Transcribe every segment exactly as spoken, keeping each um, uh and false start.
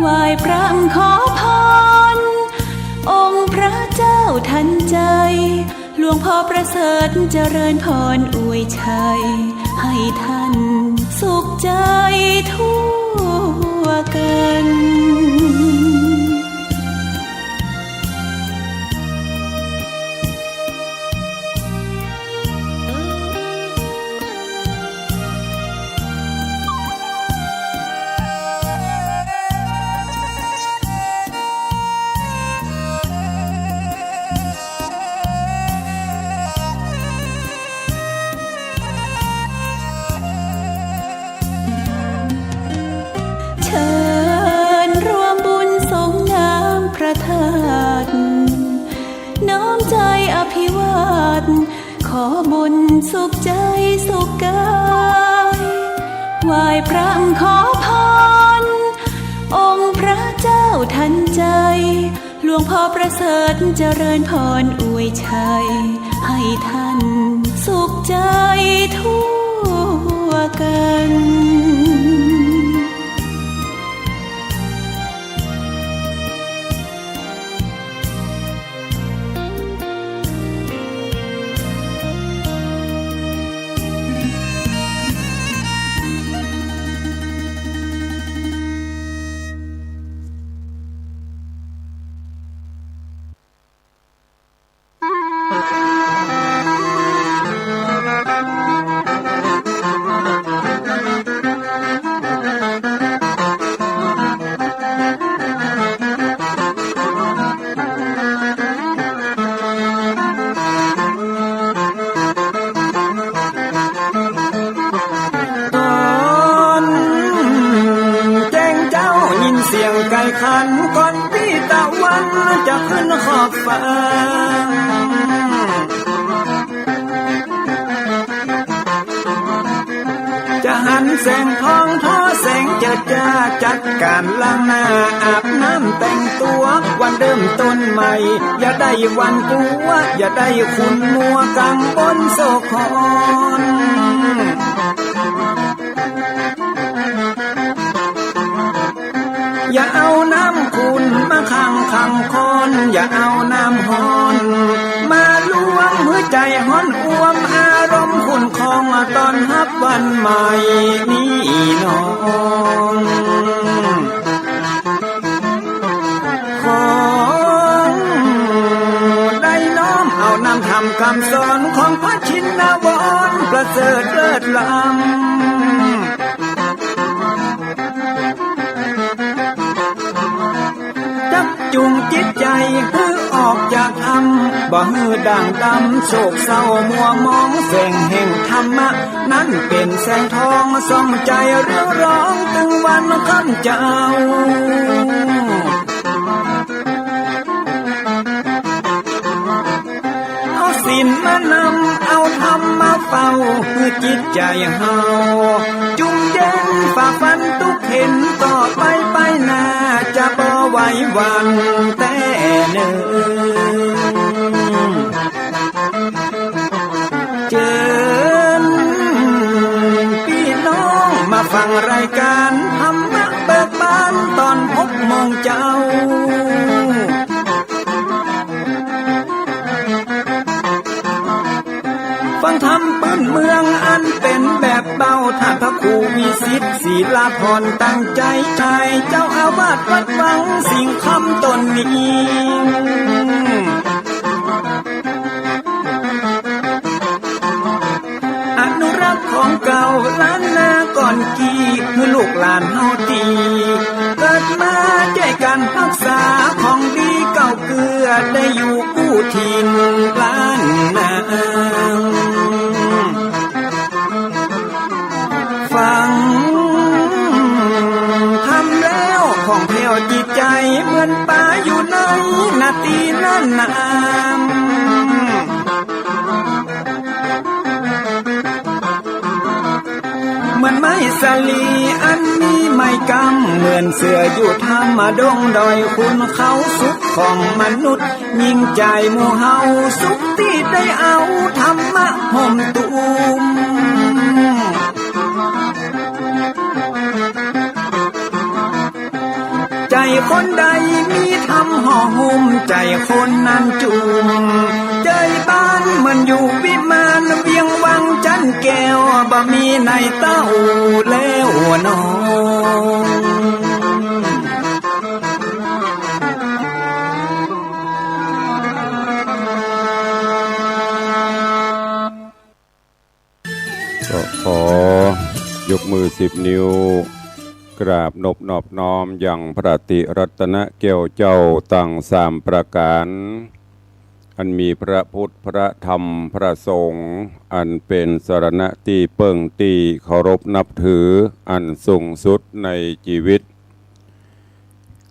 ไหว้พระขอพร องค์พระเจ้าทันใจ หลวงพ่อประเสริฐเจริญพรอวยชัย ให้ท่านสุขใจทั่วกัน เชิญร่วมบุญสรงน้ำพระธาตุ น้อมใจอภิวาท ขอบุญสุขใจสุขกาย ไหว้พระขอพร องค์พระเจ้าทันใจ หลวงพ่อประเสริฐเจริญพรอวยชัย ให้ท่านสุขใจทั่วกันต๋อนแจ้งเจ๊า ยินเสียงไก่ขัน ก่อนตี้ตะวันจะขึ้นขอบฟ้า จะหันแสงทองทอแสงเจิดจ้า จัดก๋านล้างหน้าอาบน้ำแต่งตั๋ว วันเริ่มต้นใหม่ อย่าได้หวั่นกั๋ว อย่าได้ขุ่นมัวกังวลโศกหอน อย่าเอาน้ำขุ่นมาขังขังคอน อย่าเอาน้ำฮ้อนมาลวง หื้อใจ๋ฮ้อนอ่วม อารมณ์ขุ่นคอง ต้อนฮับวันใหม่นี้น้อง ขอได้น้อมเอานำธรรมกำสอน ของพระชินวรประเสริฐเลิศล้ำ จักจุงจิตใจ๋หื้อออกจากถ้ำ บ่หื้อด่างดำโศกเศร้ามัวหมอง แสงแห่งธรรมะนั้นเป๋นแสงทอง ส่องใจ๋เรืองรอง ตึงวันค่ำเจ๊า เอาศีลมานำ เอาธรรมมาเฝ้า หื้อจิตใจ๋เฮาจุ่มเย็น ฝ่าฟันตุ๊กเข็ญ ต่อไปไปหน้า จะบ่ไหวหวั่นแต๊เน่อ เจิญปี้น้องมาฟังรายก๋านธรรมะเบิกบาน ต๋อนหกโมงเจ๊า ฟังธรรมปื้นเมืองอันเป๋นแบบเบา ถ้าพระครูวิสิทธิ์ ศิลาภรณ์ ตั้งใจ๋ใจ๋ เจ้าอาวาสวัดวังสิงห์คำต๋นนี้ อนุรักษ์ของเก่าล้านนาก่อนกี้ หื้อลูกหลานเฮาตี้เกิดมา จ้วยกั๋นฮักษาของดีเก่าเกื้อ ได้อยู่กู้ถิ่นล้านนา ฟังธรรมแล้วผ่องแผ้วจิตใจ๋ เหมือนป๋าอยู่ในนาตี้น่านนา เหมือนไม้สาลีอันมีไม้กำ เหมือนเสื้ออยู่ถ้ำดงดอยขุนเขา สุขของมนุษย์ยิ่งใจ๋หมู่เฮา สุขตี้ได้เอาธรรมะห่มตุ้ม ใจ๋ คนใดมีธรรมห่อหุ้ม ใจ๋คนนั้นจุ่ม ใจ๋บ้านเหมือนอยู่วิมาน เวียงวังจันแก้ว บ่มีในเต้าแล้วน้อง ก็ขอยกมือสิบนิ้ว กราบนบนอบน้อมยังพระติรัตนแก้วเจ้าตังสามประก๋าน อันมีพระพุทธ พระธรรม พระสงฆ์ อันเป๋นสรณะตี้เปิ้งตี้เคารพนับถือ อันสูงสุดในจีวิต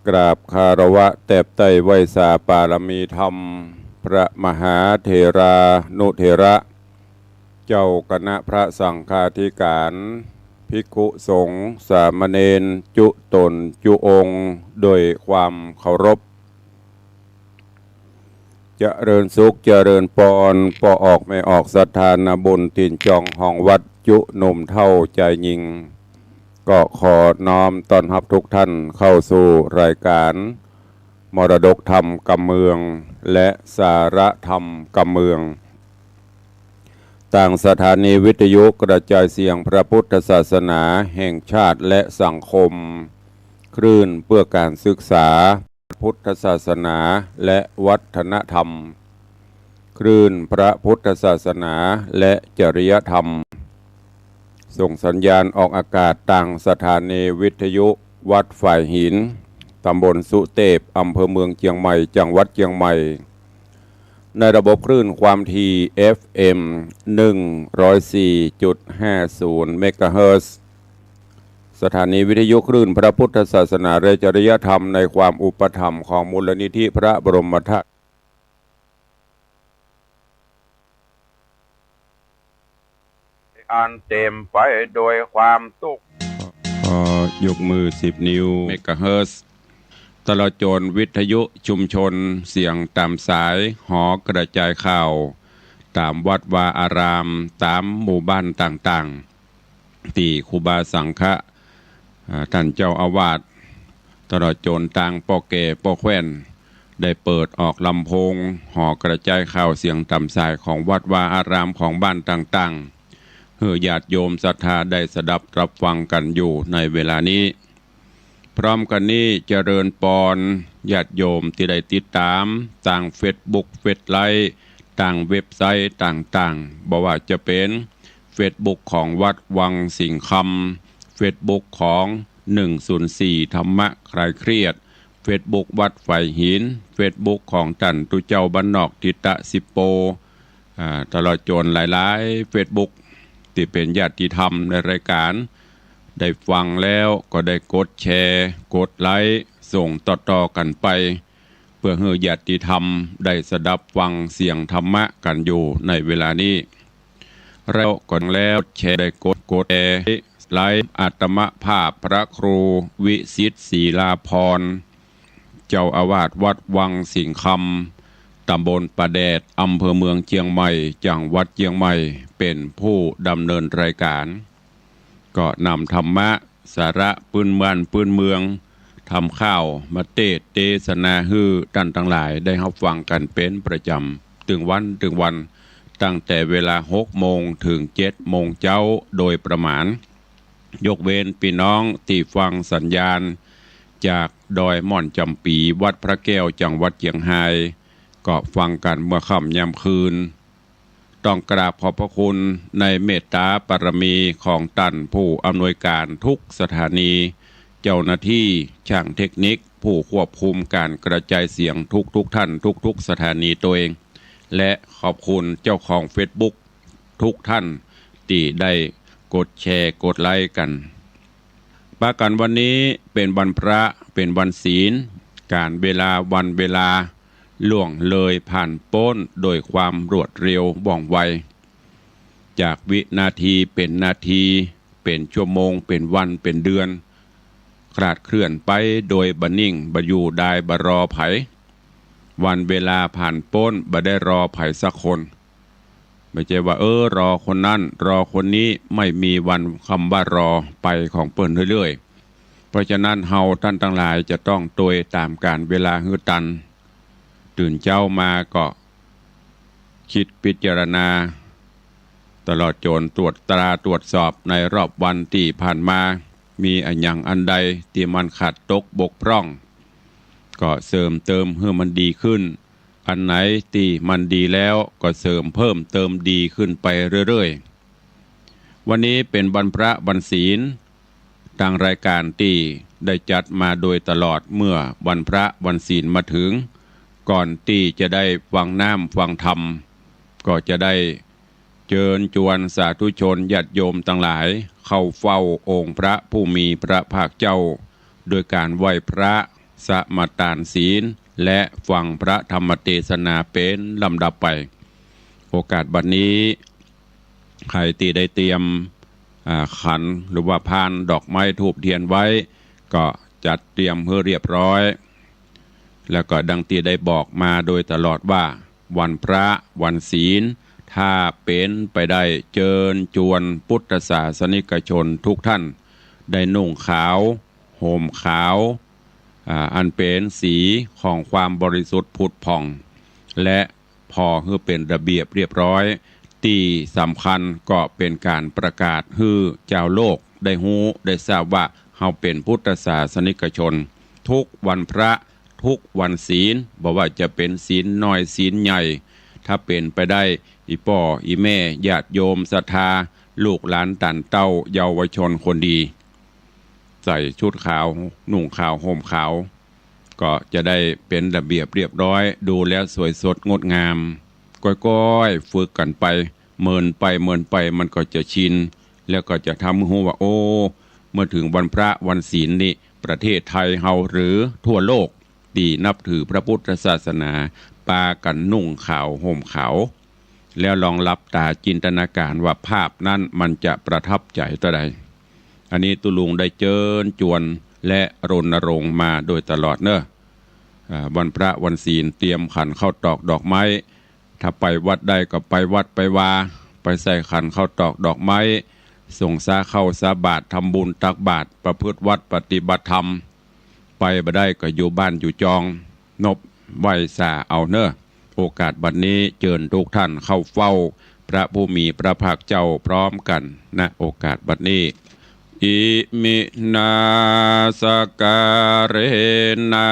กราบคารวะแตบใต้ไหว้สาปารมีธรรม พระมหาเถรานุเถระ เจ้าคณะพระสังฆาธิการ ภิกขุสงฆ์ สามเณร จุต๋นจุองค์ โดยความเคารพ เจริญสุขเจริญปอน ป้อออกแม่ออกศรัทธานาบุญ ตี๋นจองห้องวัด จุหนุ่มเฒ่าจายญิง ก็ขอน้อมต้อนฮับทุกท่านเข้าสู่รายการ มรดกธรรมกำเมือง และสาระธรรมกำเมือง ตางสถานีวิทยุกระจายเสียงพระพุทธศาสนาแห่งชาติและสังคม คลื่นเพื่อการศึกษา พุทธศาสนาและวัฒนธรรม คลื่นพระพุทธศาสนาและจริยธรรม ส่งสัญญาณออกอากาศตางสถานีวิทยุวัดฝายหิน ตำบลสุเตพ อำเภอเมืองเจียงใหม่ จังหวัดเจียงใหม่ ในระบบคลื่นความถี่ เอฟเอ็ม หนึ่งร้อยสี่จุดห้าศูนย์ เมกะเฮิรตซ์ สถานีวิทยุคลื่นพระพุทธศาสนาและจริยธรรมในความอุปถัมภ์ของมูลนิธิพระบรมธาตุ อันเต็มไปโดยความสุข ขอยกมือสิบนิ้ว เมกะเฮิรตซ์ ตลอดจ๋นวิทยุชุมชนเสียงต๋ามสาย หอกระจายข่าว ต๋ามวัดวาอาราม ต๋ามหมู่บ้านต่างๆ ตี้ครูบาสังฆะ อ่า ต้านเจ้าอาวาส ตลอดจ๋นตางป้อแก่ป้อแคว่น ได้เปิดออกลำโพง หอกระจายข่าวเสียงต๋ามสายของวัดวาอารามของบ้านต่างๆ หื้อญาติโยมศรัทธาได้สดับรับฟังกั๋นอยู่ในเวลานี้ พร้อมกั๋นนี้เจริญปอนญาติโยมตี้ได้ติดต๋ามตางเฟซบุ๊ก เฟซไลฟ์ ตางเว็บไซต์ต่างๆ บ่ว่าจะเป๋นเฟซบุ๊กของวัดวังสิงห์คำ เฟซบุ๊กของ หนึ่งศูนย์สี่ ธรรมะคลายเครียด เฟซบุ๊กวัดฝายหิน เฟซบุ๊กของต้านตุ๊เจ้าบ้านนอกทิตะสิบโป อ่า ตลอดจ๋นหลายๆ เฟซบุ๊ก ตี้เป๋นญาติธรรมในรายการ ได้ฟังแล้วก็ได้กดแชร์ กดไลก์ ส่งต่อๆ กั๋นไป เพื่อหื้อญาติธรรมได้สดับฟังเสียงธรรมะกั๋นอยู่ในเวลานี้ แล้วก็แล้วแชร์ ได้กด กดแชร์ ไลก์ อาตมาภาพพระครูวิสิทธิ์ ศิลาภรณ์ เจ้าอาวาสวัดวังสิงห์คำ ตำบลป่าแดด อำเภอเมืองเจียงใหม่ จังหวัดเจียงใหม่ เป๋นผู้ดำเนินรายการ ก็นำธรรมะ สาระปื้นบ้านปื้นเมือง ธรรมข่าวมาเตสน์เตสนาหื้อต้านตังหลายได้ฮับฟังกั๋นเป๋นประจ๋ำ ตึงวันตึงวัน ตั้งแต่เวลาหกโมงเถิงเจ็ดโมงเจ๊าโดยประมาณ ยกเว้นปี้น้องตี้ฟังสัญญาณจากดอยม่อนจ๋ำปี๋ วัดพระแก้ว จังหวัดเจียงฮาย ก็ฟังกั๋นเมื่อค่ำยามคืน ต้องกราบขอบพระคุณในเมตต๋าปารมีของต้านผู้อำนวยการทุกสถานี เจ้าหน้าตี้ ช่างเทคนิค ผู้ควบคุมก๋านกระจายเสียงทุกๆ ท่าน ทุกๆ สถานีตวยเอง และขอบคุณเจ้าของเฟซบุ๊กทุกท่านตี้ได้กดแชร์ กดไลก์กั๋น ปากั๋นวันนี้เป๋นวันพระ เป๋นวันศีล ก๋านเวลาวันเวลาล่วงเลยผ่านป๊นโดยความรวดเร็วว่องไว จากวินาทีเป๋นนาที เป๋นชั่วโมง เป๋นวัน เป๋นเดือน คลาดเคลื่อนไปโดยบ่นิ่ง บ่อยู่ดาย บ่รอใผ วันเวลาผ่านป๊นบ่ได้รอใผสักคน บ่ใจ้ว่า เออ รอคนนั้น รอคนนี้ ไม่มีวันคำว่ารอ ไปของเปิ้นเรื่อยๆ เพราะฉะนั้นเฮาต้านตังหลายจะต้องตวยต๋ามก๋าลเวลาหื้อตัน ตื่นเจ๊ามาก็กึ๊ดพิจารณา ตลอดจ๋นตรวจตราตรวจสอบในรอบวันตี้ผ่านมา มีอะหยังอันใดตี้มันขาดตกบกพร่อง ก็เสริมเติมหื้อมันดีขึ้น อันไหนตี้มันดีแล้วก็เสริมเพิ่มเติมดีขึ้นไปเรื่อยๆ วันนี้เป๋นวันพระวันศีล ตางรายก๋านตี้ได้จัดมาโดยตลอดเมื่อวันพระวันศีลมาเถิง ก่อนตี้จะได้ฟังน้ำฟังธรรม ก็จะได้เจิญจวนสาธุชนญาติโยมตังหลายเข้าเฝ้าองค์พระผู้มีพระภาคเจ้า โดยก๋านไหว้พระ สมาตานศีล และฟังพระธรรมเตสนาเป๋นลำดับไป โอกาสบัดนี้ ใผตี้ได้เตรียม อ่า ขันหรือว่าพานดอกไม้ธูปเตียนไว้ ก็จัดเตรียมหื้อเรียบร้อย แล้วก็ดังตี้ได้บอกมาโดยตลอดว่า วันพระวันศีล ถ้าเป๋นไปได้เจิญจวนพุทธศาสนิกชนทุกท่าน ได้นุ่งขาว ห่มขาว อ่า อันเป๋นสีของความบริสุทธิ์ผุดผ่อง และผ่อหื้อเป๋นระเบียบเรียบร้อย ตี้สำคัญก็เป๋นก๋านประกาศหื้อจาวโลกได้ฮู้ได้ทราบว่า เฮาเป๋นพุทธศาสนิกชน ทุกวันพระ ทุกวันศีล บ่ว่าจะเป๋นศีลน้อยศีลใหญ่ ถ้าเป๋นไปได้ อี่ป้ออี่แม่ญาติโยมศรัทธา ลูกหลานต้านเต้าเยาวชนคนดี ใส่ชุดขาว นุ่งขาว ห่มขาว ก็จะได้เป๋นระเบียบเรียบร้อย ดูแล้วสวยสดงดงาม ก้อยๆ ฝึกกั๋นไป เมินไปเมินไปมันก็จะชิน แล้วก็จะทำหื้อฮู้ว่า โอ้ เมื่อเถิงวันพระวันศีลนี่ ประเทศไทยเฮาหรือทั่วโลกตี้นับถือพระพุทธศาสนา ปากั๋นนุ่งขาวห่มขาว แล้วลองหลับต๋าจินตนาก๋ารณ์ว่าภาพนั้นมันจะประทับใจ๋เต้าใด อันนี้ตุ๊ลุงได้เจิญจวนและรณรงค์มาโดยตลอดเนาะ อ่า วันพระวันศีลเตรียมขันข้าวตอกดอกไม้ ถ้าไปวัดได้ก็ไปวัดไปวา ไปใส่ขันข้าวตอกดอกไม้ สงฆ์สาข้าวสาบาตร ทำบุญตักบาตร ประพฤติวัตรปฏิบัติธรรม ไปบ่ได้ก็อยู่บ้านอยู่จอง นบไหว้สาเอาเนาะ โอกาสบัดนี้เจิญทุกท่านเข้าเฝ้าพระผู้มีพระภาคเจ้าพร้อมกั๋น ณ โอกาสบัดนี้ อิมินาสการะนะ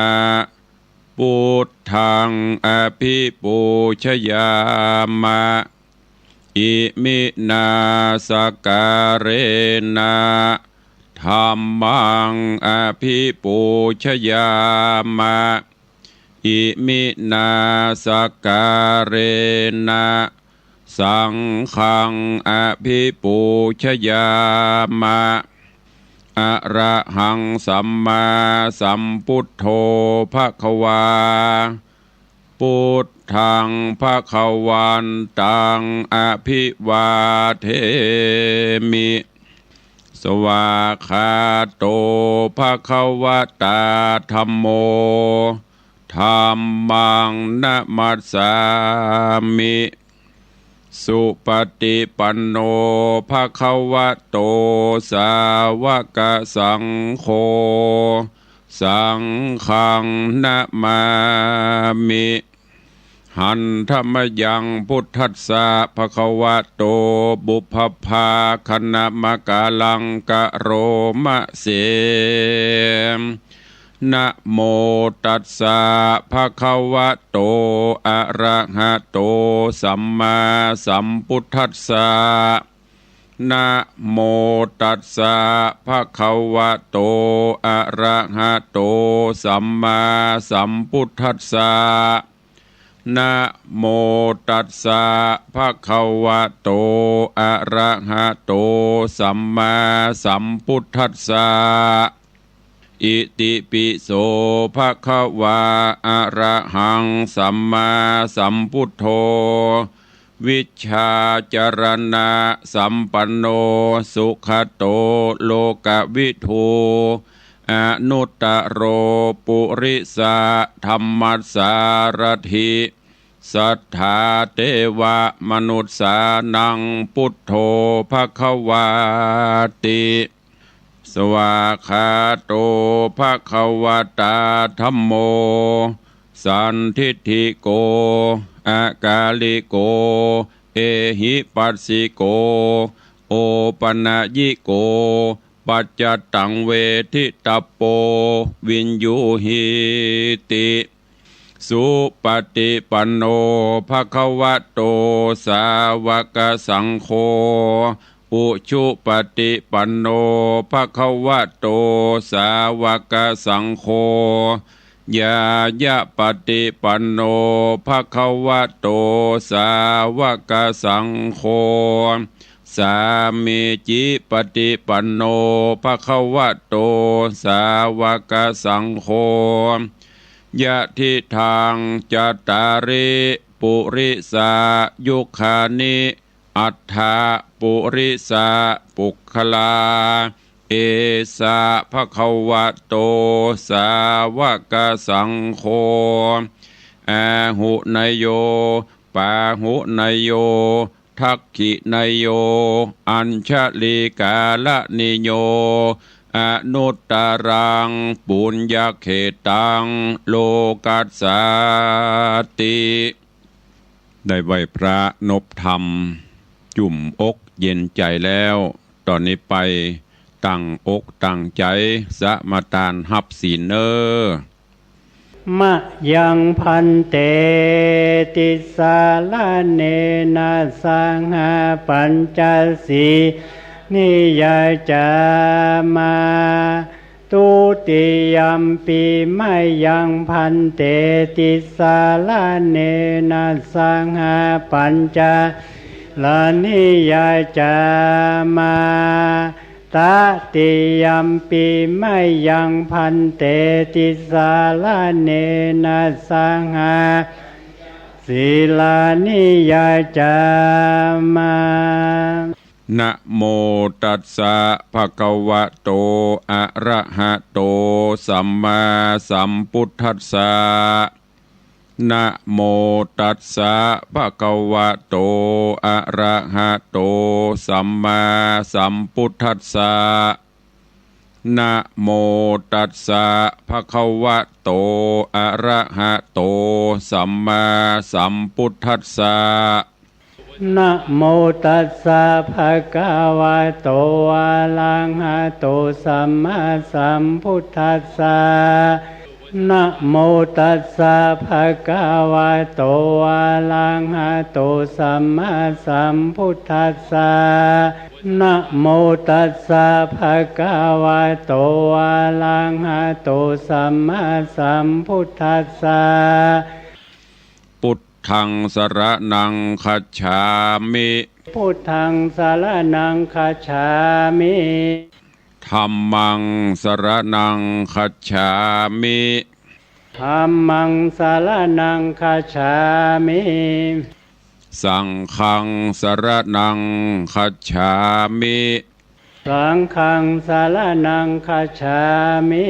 พุทธังอภิปูชยามะ อิมินาสการะนะ ธัมมังอภิปูชยามะ อิมินาสการะนะ สังฆังอภิปูชยามะ อะระหังสัมมาสัมพุทโธภะคะวา พุทธังภะคะวันตังอภิวาเทมิ สวากขาโตภะคะวะตาธัมโม ธัมมังนะมัสสามิ สุปฏิปันโนภะคะวะโต สาวกสังโฆ สังฆังนะมามิ หันธะมะยังพุทธัสสะภะคะวะโต ปุพพะภาคะนะมะกะลังกะโรมะเส นะโมตัสสะภะคะวะโต อะระหะโต สัมมาสัมพุทธัสสะ นะโมตัสสะภะคะวะโต อะระหะโต สัมมาสัมพุทธัสสะ นะโมตัสสะภะคะวะโต อะระหะโต สัมมาสัมพุทธัสสะ อิติปิโสภะคะวา อะระหังสัมมาสัมพุทโธ วิชชาจารณสัมปันโน สุขะโต โลกะวิทู อนุตตะโร ปุริสะธัมมัสสารถิ สัทธาเตวะมนุสสานัง พุทโธภะคะวาติ สวากขาโต ภะคะวะตา ธัมโม สันทิฏฐิโก อะกาลิโก เอหิปัสสิโก โอปะนะยิโก ปัจจะตัง เวทิตะโป วิญญูหีติ สุปะติปันโน ภะคะวะโต สาวะกะสังโฆ อุชุปะติปันโน ภะคะวะโต สาวะกะสังโฆ ญาญะปะติปันโน ภะคะวะโต สาวะกะสังโฆ สามีจิปะติปันโน ภะคะวะโต สาวะกะสังโฆ ยะทิฏฐัง จัตตาริ ปุริสายุคานิ อัฏฐะ ปุริสะ ปุคคลา เอสะ ภะคะวะโต สาวะกะสังโฆ อาหุเนโย ปาหุเนโย ทักขิเนโย อัญชลีกาละนิโย อนุตตรัง ปุญญะเขตัง โลกัสสาติ ได้ไหว้พระนบธรรม จุ่มอกเย็นใจ๋แล้ว ต่อนี้ไป ตั้งอกตั้งใจ๋ สมาตานฮับศีลเน่อ มะยัง ภันเต ติสสะระเณนะ สะหะ ปัญจสีลานิยาจามะ ทุติยัมปิ มะยัง ภันเต ติสสะระเณนะ สะหะ ปัญจสีลานิยาจามะ ตะติยัมปิ มะยัง ภันเต ติสสะระเณนะ สะหะ ปัญจสีลานิยาจามะ นะโมตัสสะ ภะคะวะโต อะระหะโต สัมมาสัมพุทธัสสะ นะโมตัสสะ ภะคะวะโต อะระหะโต สัมมาสัมพุทธัสสะ นะโมตัสสะ ภะคะวะโต อะระหะโต สัมมาสัมพุทธัสสะ นะโมตัสสะ ภะคะวะโต อะระหะโต สัมมาสัมพุทธัสสะ นะโมตัสสะ ภะคะวะโต อะระหะโต สัมมาสัมพุทธัสสะ นะโมตัสสะ ภะคะวะโต อะระหะโต สัมมาสัมพุทธัสสะ พุทธัง สะระณัง คัจฉามิ พุทธัง สะระณัง คัจฉามิ ธัมมัง สะระณัง คัจฉามิ ธัมมัง สะระณัง คัจฉามิ สังฆัง สะระณัง คัจฉามิ สังฆัง สะระณัง คัจฉามิ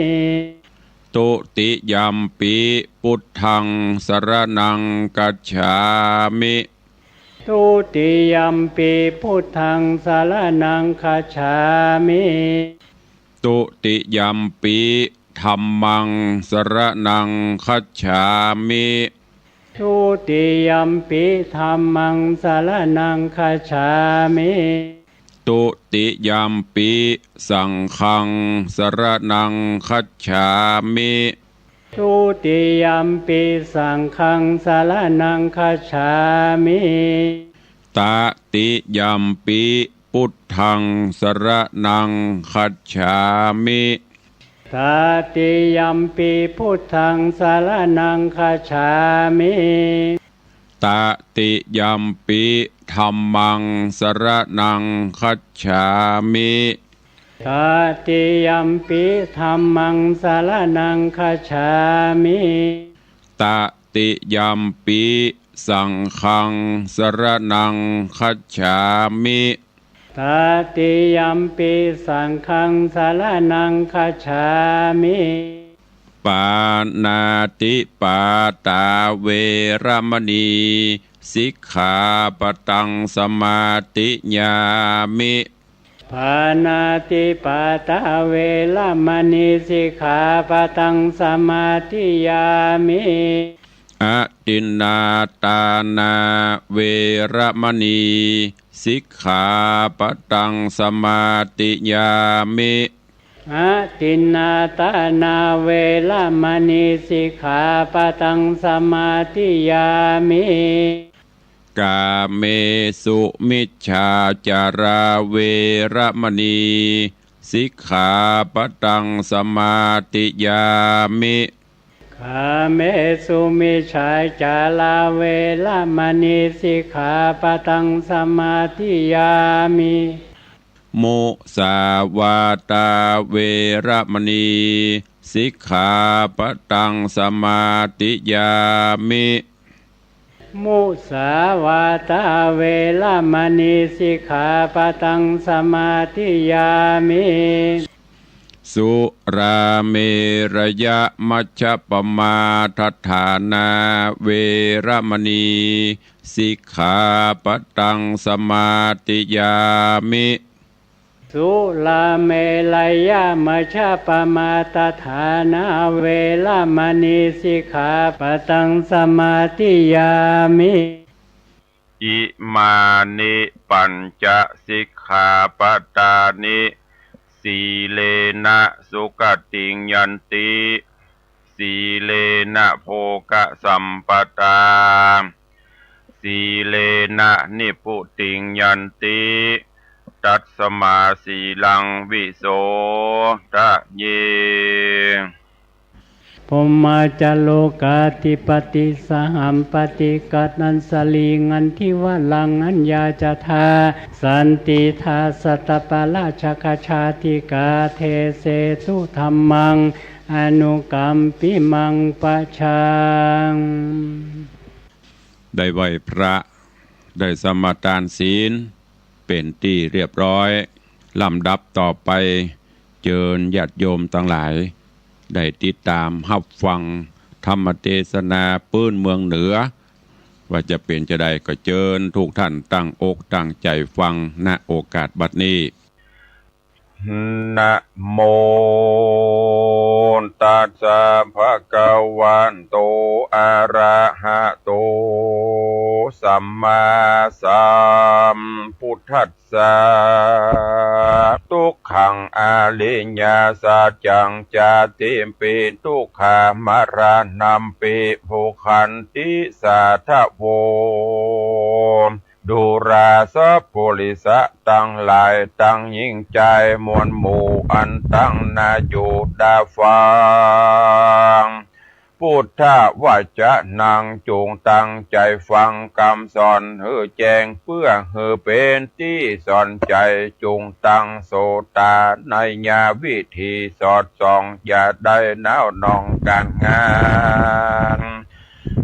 ทุติยัมปิ พุทธัง สะระณัง คัจฉามิ ทุติยัมปิ พุทธัง สะระณัง คัจฉามิ ทุติยัมปิ ธัมมัง สะระณัง คัจฉามิ ทุติยัมปิ ธัมมัง สะระณัง คัจฉามิ ทุติยัมปิ สังฆัง สะระณัง คัจฉามิ ทุติยัมปิ สังฆัง สะระณัง คัจฉามิ ตติยัมปิ พุทธัง สะระณัง คัจฉามิ ตติยัมปิ พุทธัง สะระณัง คัจฉามิ ตติยัมปิ ธัมมัง สะระณัง คัจฉามิ ตติยัมปิ ธัมมัง สะระณัง คัจฉามิ ตติยัมปิ สังฆัง สะระณัง คัจฉามิ ตติยัมปิ สังฆัง สะระณัง คัจฉามิ ปาณาติปาตา เวระมะณี สิกขาปะตัง สะมาธิยามิ ปาณาติปาตาเวระมณีสิกขาปะตังสมาธิยามิ อทินนาทานาเวระมณีสิกขาปะตังสมาธิยามิ อทินนาทานาเวระมณีสิกขาปะตังสมาธิยามิ กาเมสุมิจฉาจาราเวระมณีสิกขาปะตังสมาธิยามิ กาเมสุมิจฉาจาราเวระมณีสิกขาปะตังสมาธิยามิ มุสาวาตาเวระมณีสิกขาปะตังสมาธิยามิ มุสาวาตาเวระมณีสิกขาปะตังสมาธิยามิ สุราเมรยมัชฌปมาทัฏฐานาเวระมณีสิกขาปะตังสมาธิยามิ สุราเมรยมัชฌปมาทัฏฐานาเวระมณีสิกขาปะตังสมาธิยามิ อิมานิปัญจสิกขาปะตานิ สีเลนะสุขติงยันติ สีเลนะโภคสัมปทา สีเลนะนิพพุติงยันติ ตัสมาสีลังวิโสทะเย พรหมาจาโรกาธิปติ สหัมปติ กัตตัญจลี งันทิวะรัง อัญญาจทา สันติทา สัตตปาราชกชาติกา เทเสตุธัมมัง อนุกัมปิมัง ปะชัง ได้ไหว้พระ ได้สมาทานศีล เป๋นตี้เรียบร้อย ลำดับต่อไป เจิญญาติโยมตังหลาย ได้ติดต๋ามฮับฟังธรรมเตสนาปื๊นเมืองเหนือ ว่าจะเป๋นจาใด ก็เจิญทุกท่านตั้งอกตั้งใจ๋ฟัง ณ โอกาสบัดนี้ นะโมตัสสะ ภะคะวะโต อะระหะโต สัมมาสัมพุทธัสสะ ทุกขัง อริยสัจจัง ชาติปิ ทุกขา มะระณัมปิ โภคันติ สาธะโว ดูราสะปุริสะตังหลาย ตังญิงจายมวลหมู่ อันตังหน้าอยู่ต๋าฟัง พุทธวจนัง จุ่งตั้งใจ๋ฟังกำสอนหื้อแจ้ง เปื้อหื้อเป๋นตี้สอนใจ๋ จุ่งตั้งโสตาในญาวิธีสอดส่อง อย่าได้หนาวหน่องก๋านงาน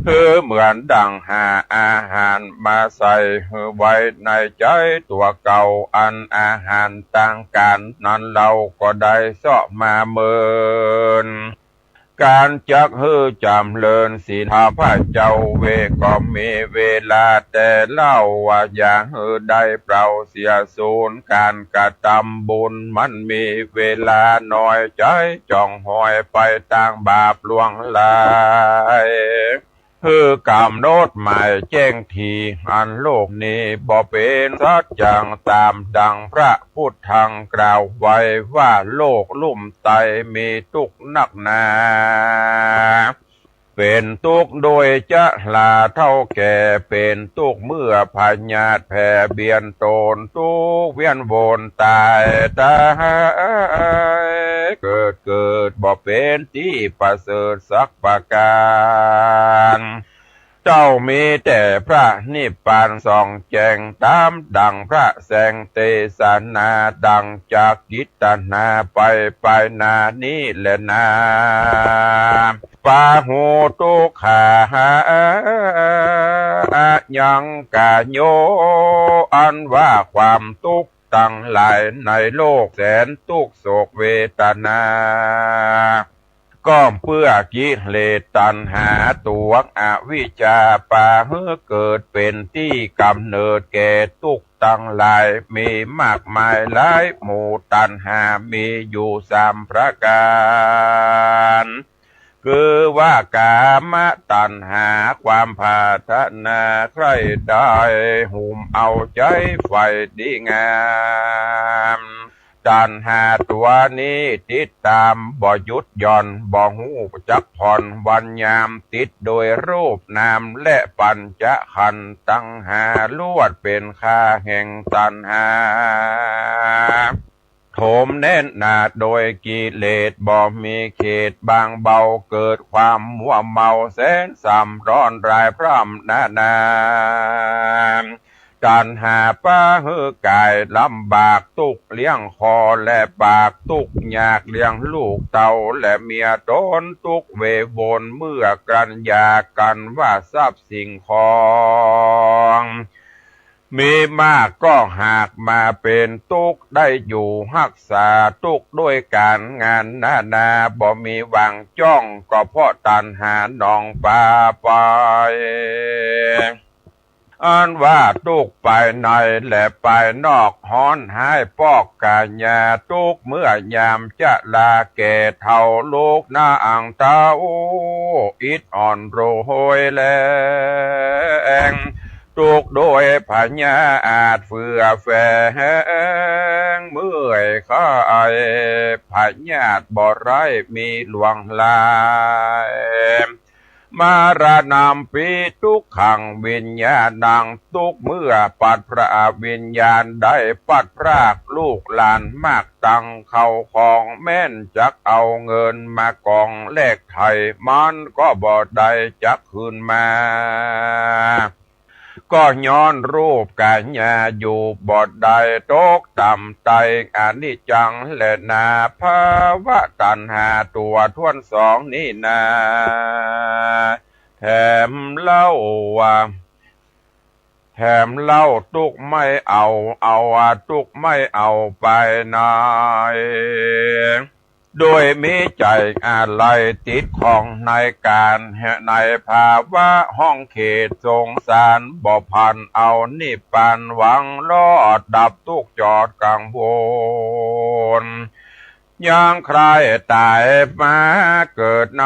หื้อเหมือนดั่งหาอาหารมาใส่หื้อไว้ในใจ๋ตั๋วเก่า อันอาหารตางก๋านนั้นเฮาก็ได้เซาะมาเมิน ก๋านจักหื้อจ๋ำเริญศีล ข้าพเจ้าเวก็มีเวลาแต่เล่าว่า อย่าหื้อได้เปล่าเสียสูญ ก๋านกระตำบุญมันมีเวลาน้อย ใจ๋จ่องหอยไปตางบาปล่วงหลาย หื้อกำหนดหมายแจ้งที อันโลกนี้บ่เป๋นสัจจัง ต๋ามดั่งพระพุทธังกล่าวไว้ว่า โลกลุ่มไตมีตุ๊กข์นักหนา เป๋นตุ๊กข์โดยชราเฒ่าแก่ เป๋นตุ๊กข์เมื่อพยาธิแผ่เบียนต๋น ตุ๊กข์เวียนวนต๋ายต๋าย เกิดเกิดบ่เป๋นตี้ประเสริฐสักประก๋าน เจ้ามีแต่พระนิพพานส่องแจ้ง ต๋ามดั่งพระแสงเตสนา ดั่งจากกิตนาไป ไปหน้านี้แลนา ปาหุทุกขา ยังกะโย อันว่าความตุ๊กข์ตังหลายในโลกแสนตุ๊กข์โศกเวตนา ก็เปื้อกิเลสตัณหาตั๋วอวิชชา ปาหื้อเกิดเป๋นตี้ก๋ำเนิดแก่ตุ๊กข์ ตังหลายมีมากมายหลายหมู่ ตัณหามีอยู่สามประก๋าน คือว่ากามตัณหา ความปรารถนาใคร่ได้ หุ้มเอาใจ๋ใฝ่ดีงาม ตัณหาตั๋วนี้ติดต๋ามบ่หยุดหย่อน บ่ฮู้จักผ่อนวันยาม ติดโดยรูปนามและปัญจขันธ์ตังห้า ล้วนเป๋นข้าแห่งตัณหา โถมแน่นหนาโดยกิเลสบ่มีเขตบางเบา เกิดความมัวเมาแสนซ้ำร้อนรายพร่ำนานา ตัณหาปาหื้อกายลำบาก ตุ๊กข์เลี้ยงคอและปาก ตุ๊กข์ยากเลี้ยงลูกเต้าและเมียต๋น ตุ๊กข์เววนเมื่อกรัณญากั๋นว่าทรัพย์สิ่งของ มีมากก็หากมาเป๋นตุ๊กข์ ได้อยู่ฮักษาตุ๊กข์ด้วยก๋านงานนานา บ่มีหวังจ้อง ก็เพราะตัณหานองปาไป อันว่าตุ๊กข์ภายในและภายนอก ฮ้อนฮ้ายปอกก๋ายา ตุ๊กข์เมื่อยามจะลาแก่เฒ่า ลูกนางเต้าอิดอ่อนโรยแรง ตุ๊กข์โดยพยาธิเฟื่อแฝง เมื่อยไข้พยาธิบ่ร้ายมีหลวงหลาย มรณัมปิ ทุกขัง วิญญาณัง ตุ๊กข์เมื่อปัดพรากวิญญาณ ได้ปัดพรากลูกหลานมากตัง เข้าของแม้นจักเอาเงินมากองแลกไถ่ มันก็บ่ได้จักคืนมา ก็ย้อนรูปก๋ายาอยู่บ่ได้ ตกต่ำใต้อนิจจังแลนา ภวะตัณหาตั๋วถ้วนสองนี้นา แถมเล่าว่า แถมเล่าตุ๊กข์ไม่เอา เอาตุ๊กข์ไม่เอาไปไหน โดยมีใจ๋อาลัยติดข้องในก๋าน ในภาวะห้องเขตสงสาร บ่ผันเอานิพพานหวังรอดดับตุ๊กข์จอดกังวล ยังใคร่ต๋ายมาเกิดใน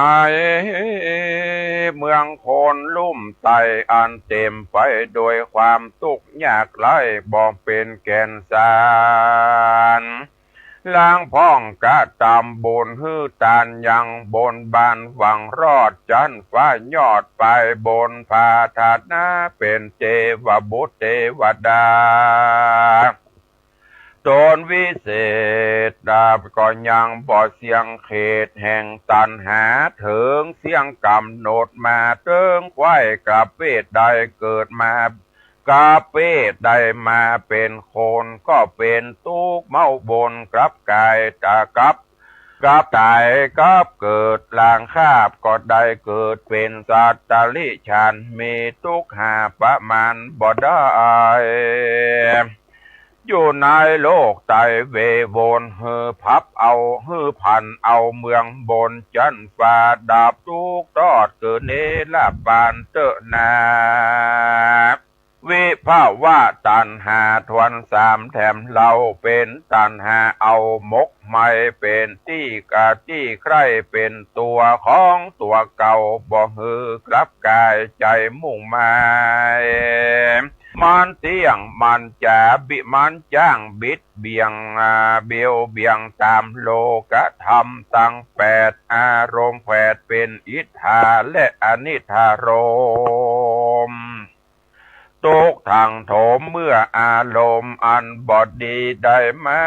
เมืองคนลุ่มใต้ อันเต๋มไปโดยความตุ๊กข์ยากไร้บ่เป๋นแก่นสาร ลางพ่องกระตำบุญหื้อตานยังบนบานหวังรอดจั๊นฟ้ายอดไปบนปรารถนาเป๋นเตวบุตรเตวดา ต๋นวิเศษดาบก็ยังบ่เสี้ยงเขตแห่งตัณหา เถิงเสี้ยงก๋ำหนดมาเถิงใคว่กลับเพศได้เกิดมา กลับเพศได้มาเป๋นคนก็เป๋นตุ๊กข์เม้าบนกลับก๋ายต๋ากับ กลับต๋ายกลับเกิดลางคาบก็ได้เกิดเป๋นสัตว์ติรัจฉาน มีตุ๊กข์หาประมาณบ่ได้ อยู่ในโลกใต้เววน หื้อผับเอา หื้อผันเอาเมืองบนจั๊นฟ้า ดับตุ๊กข์ตอดเกิดเนรปานเต๊อะนา วิภวะตัณหาถ้วนสามแถมเล่า เป๋นตัณหาเอาหมกไหม้ เป๋นตี้กะตี้ใคร่ เป๋นตั๋วของตั๋วเก่า บ่หื้อกลับก๋ายใจ๋มุ่งหมาย มันเตี้ยง มันจ๋าบิ มันจ้างบิดเบี่ยง อ่า เบียวเบี่ยงต๋ามโลกธรรมตังแปด อารมณ์แผดเป๋นอิทธาและอนิทธารมณ์ ตุ๊กข์ทังโถมเมื่ออารมณ์อันบ่ดีได้มา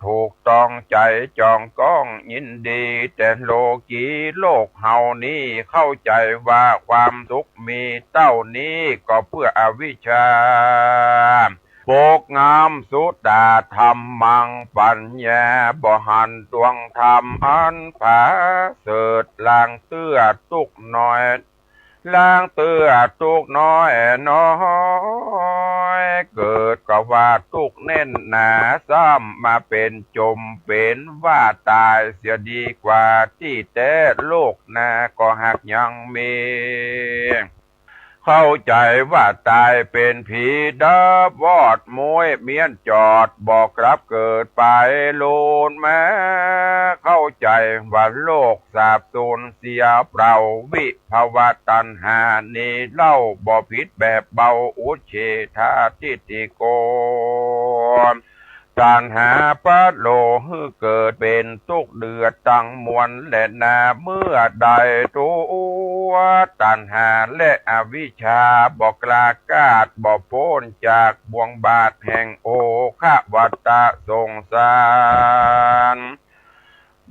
ถูกต้องใจ๋จองก้องยินดี แต่โลกีโลกเฮานี้เข้าใจ๋ว่าความสุขมีเต้านี้ก็เปื้ออวิชชา ปกงำสุตาธรรมัง ปัญญาบ่หันดวงธรรมอันผาเสริฐ ลางเตื้อตุ๊กข์น้อย ลางเตื้อตุ๊กข์น้อยน้อย เกิดก็ว่าตุ๊กข์แน่นหนา ซ้ำมาเป๋นจมเป๋นว่าต๋ายเสียดีกว่า ตี้แต๊โลกหน้าก็หากยังมี เข้าใจ๋ว่าต๋ายเป๋นผีดับวอด ม้วยเมี้ยนจอด บ่กลับเกิดป๋ายลูนแม้ เข้าใจ๋ว่าโลกสาบสูญเสียเปล่า วิภวตัณหานี้เล่า บ่ผิดแบบเบา อุจเฉททิฏฐิโก ตัณหาปะโลหื้อเกิดเป๋นตุ๊กข์เดือดตังมวลแลนา เมื่อใดตั๋วตัณหาและอวิชชาบ่กล้าก้าด บ่ป๊นจากบ่วงบาตรแห่งโอฆะวัฏฏะสงสาร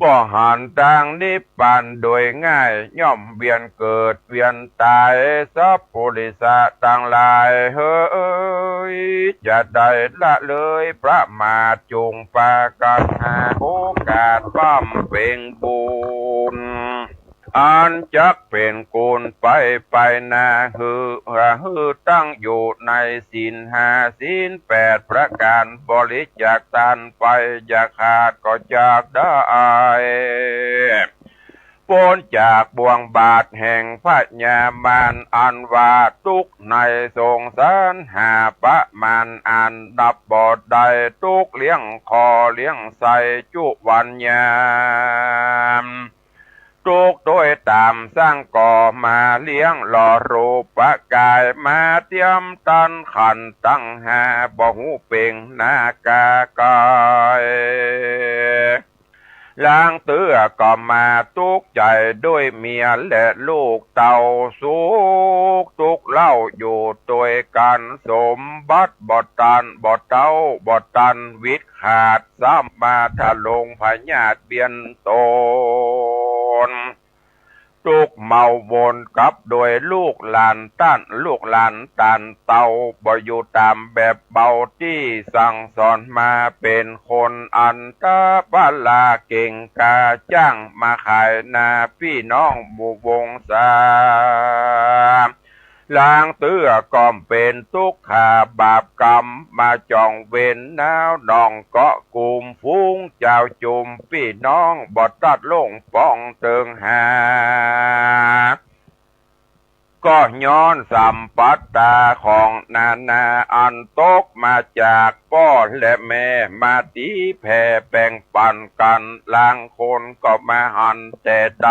บ่หันตางนิพพานโดยง่าย ย่อมเวียนเกิดเวียนต๋าย สัพปุริสะตังหลายเหย จะได้ละเลยประมาท จุ่งปากั๋นหาโอกาสบำเพ็งบุญ อันจักเป๋นกุณไปไปนา หื้อ หื้อตั้งอยู่ในศีลห้าศีลแปดประก๋าน บริจาคตานไป อย่าขาดก็จักได้ ป๊นจากบ่วงบาตรแห่งพญามาร อันว่าตุ๊กข์ในสงสารหาประมาณอันนับบ่ได้ ตุ๊กข์เลี้ยงข้อเลี้ยงไส้จุวันยาม ตุ๊กข์โดยต๋ามสร้างก่อมาเลี้ยงหล่อรูปกาย มาเตรียมตันขันธ์ตังห้า บ่ฮู้เป๋งหน้ากากาย ลางเตื้อก็มาตุ๊กข์ใจ๋โดยเมียและลูกเต้า สุขตุ๊กข์เล่าอยู่ตวยกั๋น สมบัติบ่ตันบ่เต้าบ่ตันวิดขาด ซ้ำมาทะลงพยาธิเบียดเบียนตน ตุ๊กข์เมาวนกับโดยลูกหลานต้าน ลูกหลานต้านเต้า บ่อยู่ต๋ามแบบเบาตี้สั่งสอนมา เป๋นคนอันตะปะละเก่งกล้า จ้างมาขายหน้าปี้น้องหมู่วงศา ลางเตื้อก็เป๋นตุ๊กข์ขาบาปกรรม มาจองเวรหนาวหนองเกาะกุม ฝูงจาวจุมปี้น้องบ่ตัดลงปองเติงหา ก็ย้อนสัมปัตตาของนานาอันตกมาจากป้อและแม่ มาตี๋แผ่แบ่งปั๋นกั๋น ลางคนก็มาหันแต่ใด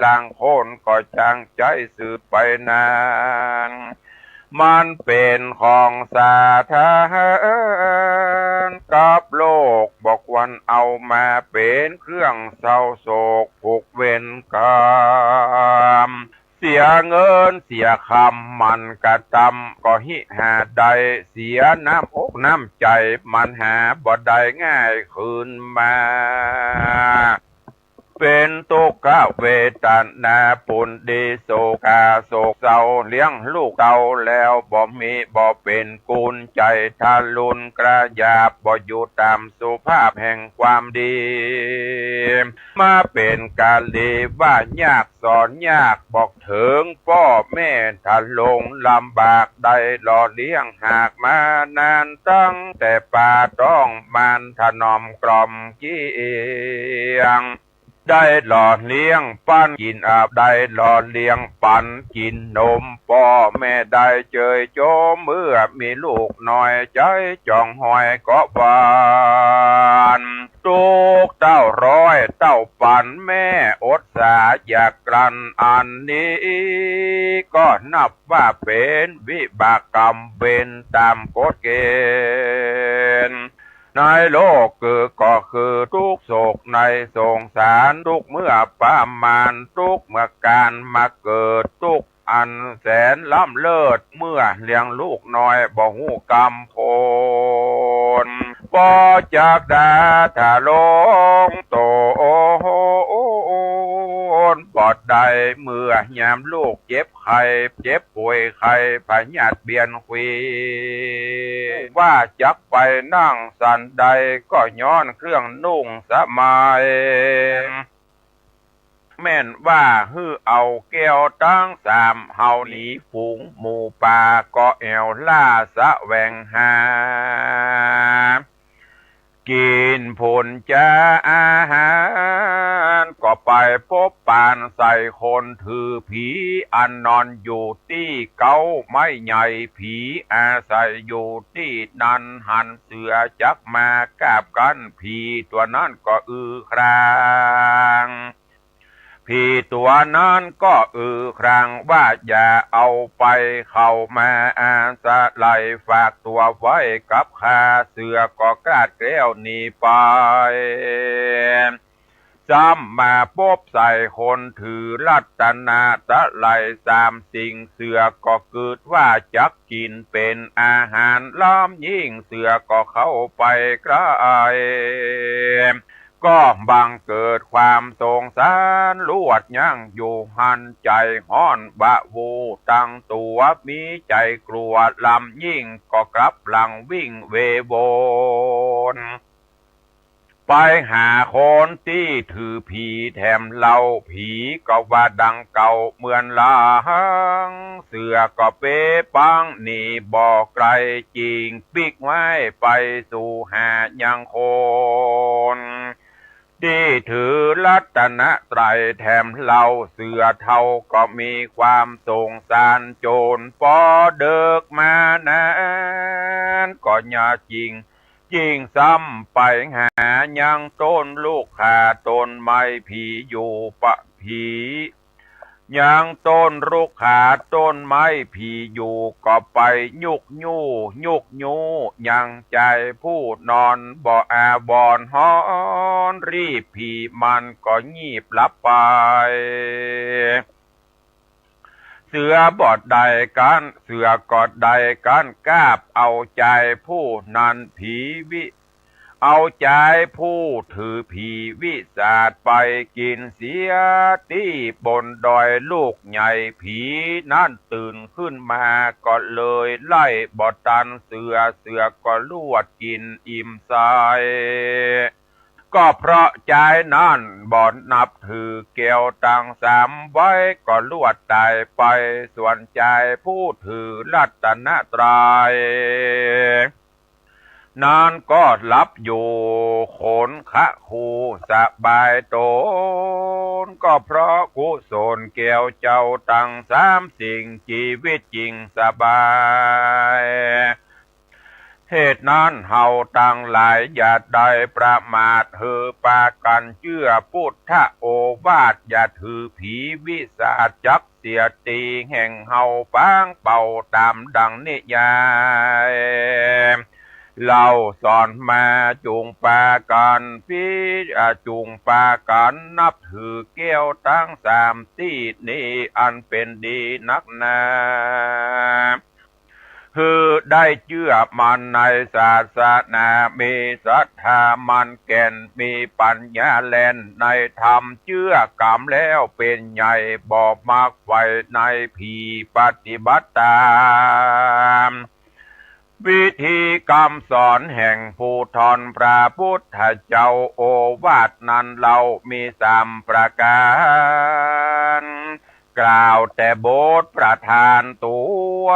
ลางคนก็จางใจ๊สืบไปนั้น มันเป๋นของสาธารกับโลก บ่ควรเอามาเป๋นเครื่องเศร้าโศกผูกเวรกรรม เสียเงินเสียคำมันกระตำ ก็หิหาได้ เสียน้ำอกน้ำใจ๋มันหาบ่ได้ง่ายคืนมา เป๋นตุ๊กขเวทนาปูนดี โศกาโศกเศร้า เลี้ยงลูกเต้าแล้วบ่มี บ่เป๋นกุณใจ๋ทะลุนกระหยาบ บ่อยู่ต๋ามสุภาพแห่งความดี มาเป๋นกาลีว่ายากสอนยาก บอกเถิงป้อแม่ทะลงลำบาก ได้หล่อเลี้ยงหากมานาน ตั้งแต่ปาต๊องมารถนอมกล่อมเกลี้ยง ได้หล่อเลี้ยงปั๋นกิ๋นอาบ ได้หล่อเลี้ยงปั๋นกิ๋นนม ป้อแม่ได้เจยโจม เมื่อมีลูกน้อยใจ๋จองหอยก็หวาน ตุ๊กข์เต้าร้อยเต้าปั๋นแม่อดสาอยากกลั้น อันนี้ก็นับว่าเป๋นวิบากกรรมเวรต๋ามกฎเกณฑ์ ในโลกคือก็คือตุ๊กข์โศกในสงสาร ตุ๊กข์เมื่อประมาณ ตุ๊กข์เมื่อการมาเกิด ตุ๊กข์อันแสนล้ำเลิศ เมื่อเลี้ยงลูกน้อยบ่ฮู้กำโพน บ่จักดาทะลงตนบ่ได้ เมื่อยามลูกเจ็บไข้ เจ็บป่วยไข้พยาธิเบียดเบียน ว่าจักไปนั่งสันใด ก็ย้อนเครื่องนุ่งสบาย แม่นว่าหื้อเอาแก้วตังสาม เฮาหนีฝูงหมูป่า ก็แอ่วล่าแสวงหา เ กิ๋นผลจาอาหาร ก็ไปปบปานใส่คนถือผี อันนอนอยู่ตี้เก๊าไม้ใหญ่ ผีอาศัยอยู่ตี้นั้น หันเสือจักมากาบกั้น ผีตั๋วนั้นก็อือคราง ผีตั๋วนั้นก็อือครางว่า อย่าเอาไป เข้ามาอาศัย ฝากตั๋วไว้กับข้า เสือก็กาดแกล้วหนีไป ซ้ำมาปบใส่คนถือรัตนตรัยสามสิ่ง เสือก็กึ๊ดว่าจักกิ๋นเป๋นอาหาร ล้ำยิ่งเสือก็เข้าไปใก้ ก็บังเกิดความสงสาร ลวดยั้งอยู่หั้น ใจ๋ฮ้อนวาบตั้งตั๋ว มีใจ๋กลัวล้ำยิ่ง ก็กลับหลังวิ่งเวโวน ไปหาคนตี้ถือผีแถมเล่า ผีก็ว่าดังเก่าเหมือนหลัง เสือก็เป๊ปังหนีบ่ไกล จิ่งปิ๊กไว้ไปสู่หายังคน ตี้ถือรัตนตรัยแถมเล่า เสือเฒ่าก็มีความสงสาร จ๋นปอเดิกมานั้น ก็ยาจิ่ง จิ่งซ้ำไปหายังต้นลุกขาต้นไม้ผีอยู่ปะผี ยังต้นลุกขาต้นไม้ผีอยู่ ก็ไปยุกยู้ ยุกยู้ ยังจายผู้นอนบ่อาบอนฮ้อน รีบผีมันก็งีบหลับไป เสือบ่ได้กั๋น เสือก็ได้กั๋น กาบเอาจายผู้นั้น ผีวิ เอาจายผู้ถือผีวิสาทไปกิ๋นเสียตี้บนดอยลูกใหญ่ ผีนั้นตื่นขึ้นมาก็เลยไล่บ่ตันเสือ เสือก็ลวดกิ๋นอิ่มใส ก็เพราะจายนั้นบ่นับถือแก้วตังสามไว้ ก็ลวดต๋ายไป ส่วนจายผู้ถือรัตนตรัย นั้นก็หลับอยู่ขนคะคูสบายต๋น ก็เพราะกุศลแก้วเจ้าตังสามสิ่ง จีวิตจิ่งสบาย เหตุนั้นเฮาตังหลายอย่าได้ประมาท หื้อปากั๋นเจื้อปุทธโอวาท อย่าถือผีวิสาทจัก เสียตี้แห่งเฮาปางเป่าต๋ามดังนิยายเล่าสอนมา จุ่งปากั๋นพิ อ่า จุ่งปากั๋นนับถือแก้วตังสามตี้นี้ อันเป๋นดีนักหนา หื้อได้เจื้อมั่นในศาสนา มีศรัทธามั่นแก่น มีปั๋ญญาแล่นในธรรม เจื้อก๋ำแล้วเป๋นใหญ่ บ่มักใฝ่ในผี ปฏิบัติต๋ามวิธีกำสอนแห่งผู้ท่อนพระปุทธเจ้า โอวาทนั้นเล่ามีสามประก๋าน กล่าวแต่บทประธานตั๋ว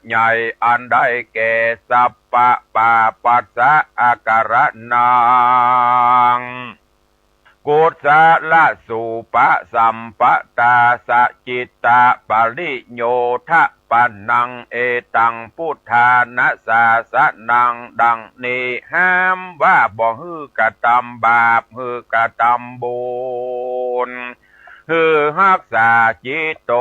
ใหญ่ อันได้แก่ สัพพะปาปัสสะอาการะนัง กุศลสูปะสัมปะตา สะจิตตะปะริโยทะปะนัง เอตังพุทธานะสาสะนัง ดังนี้ ห้ามว่าบ่หื้อกระตำบาป หื้อกระตำบุญ หื้อฮักษาจิตโต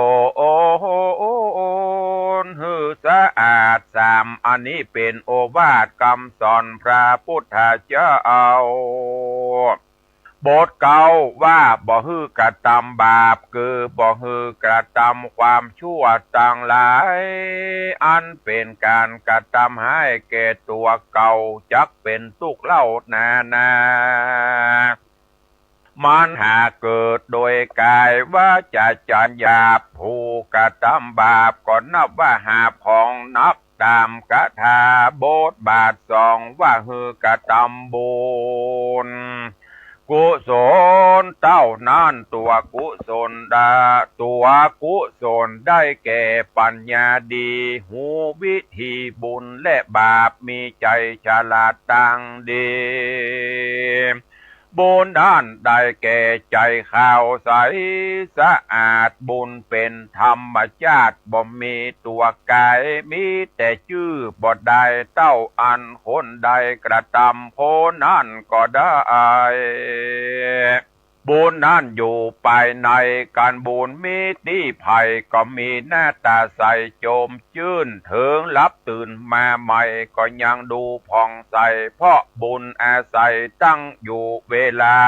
นหื้อสะอาด สามอันนี้เป๋นโอวาทกำสอนพระพุทธเจ้า บทเก๊าว่าบ่หื้อกระตำบาป คือบ่หื้อกระตำความชั่วตังหลาย อันเป๋นก๋านกระตำฮ้ายแก่ตั๋วเก่า จักเป๋นตุ๊กข์เล่านานา มันหากเกิดโดยก๋ายวาจ๋าใจ๋หยาบ ผู้กระตำบาปก็นับว่าหาบของหนัก ต๋ามกถาบทบาทสองว่าหื้อกระตำบุญ กุศลเต้านั้นตัวกุศลดา ตัวกุศลได้แก่ปัญญาดี ฮู้วิธีบุญและบาป มีใจ๋ฉลาดตังดี บุญนั้นได้แก่ใจ๋ขาวใสสะอาด บุญเป๋นธรรมชาติ บ่มีตั๋วก๋าย มีแต่จื้อ บ่ได้เต้าอั้น คนใดกระทำคนนั้นก็ได้ บุญนั้นอยู่ภายใน ก๋านบุญมีตี้ใผก็มีหน้าต๋าใสจมจื้น เถิงหลับตื่นมาใหม่ก็ยังดูผ่องใส เพราะบุญอาศัยตั้งอยู่เวลา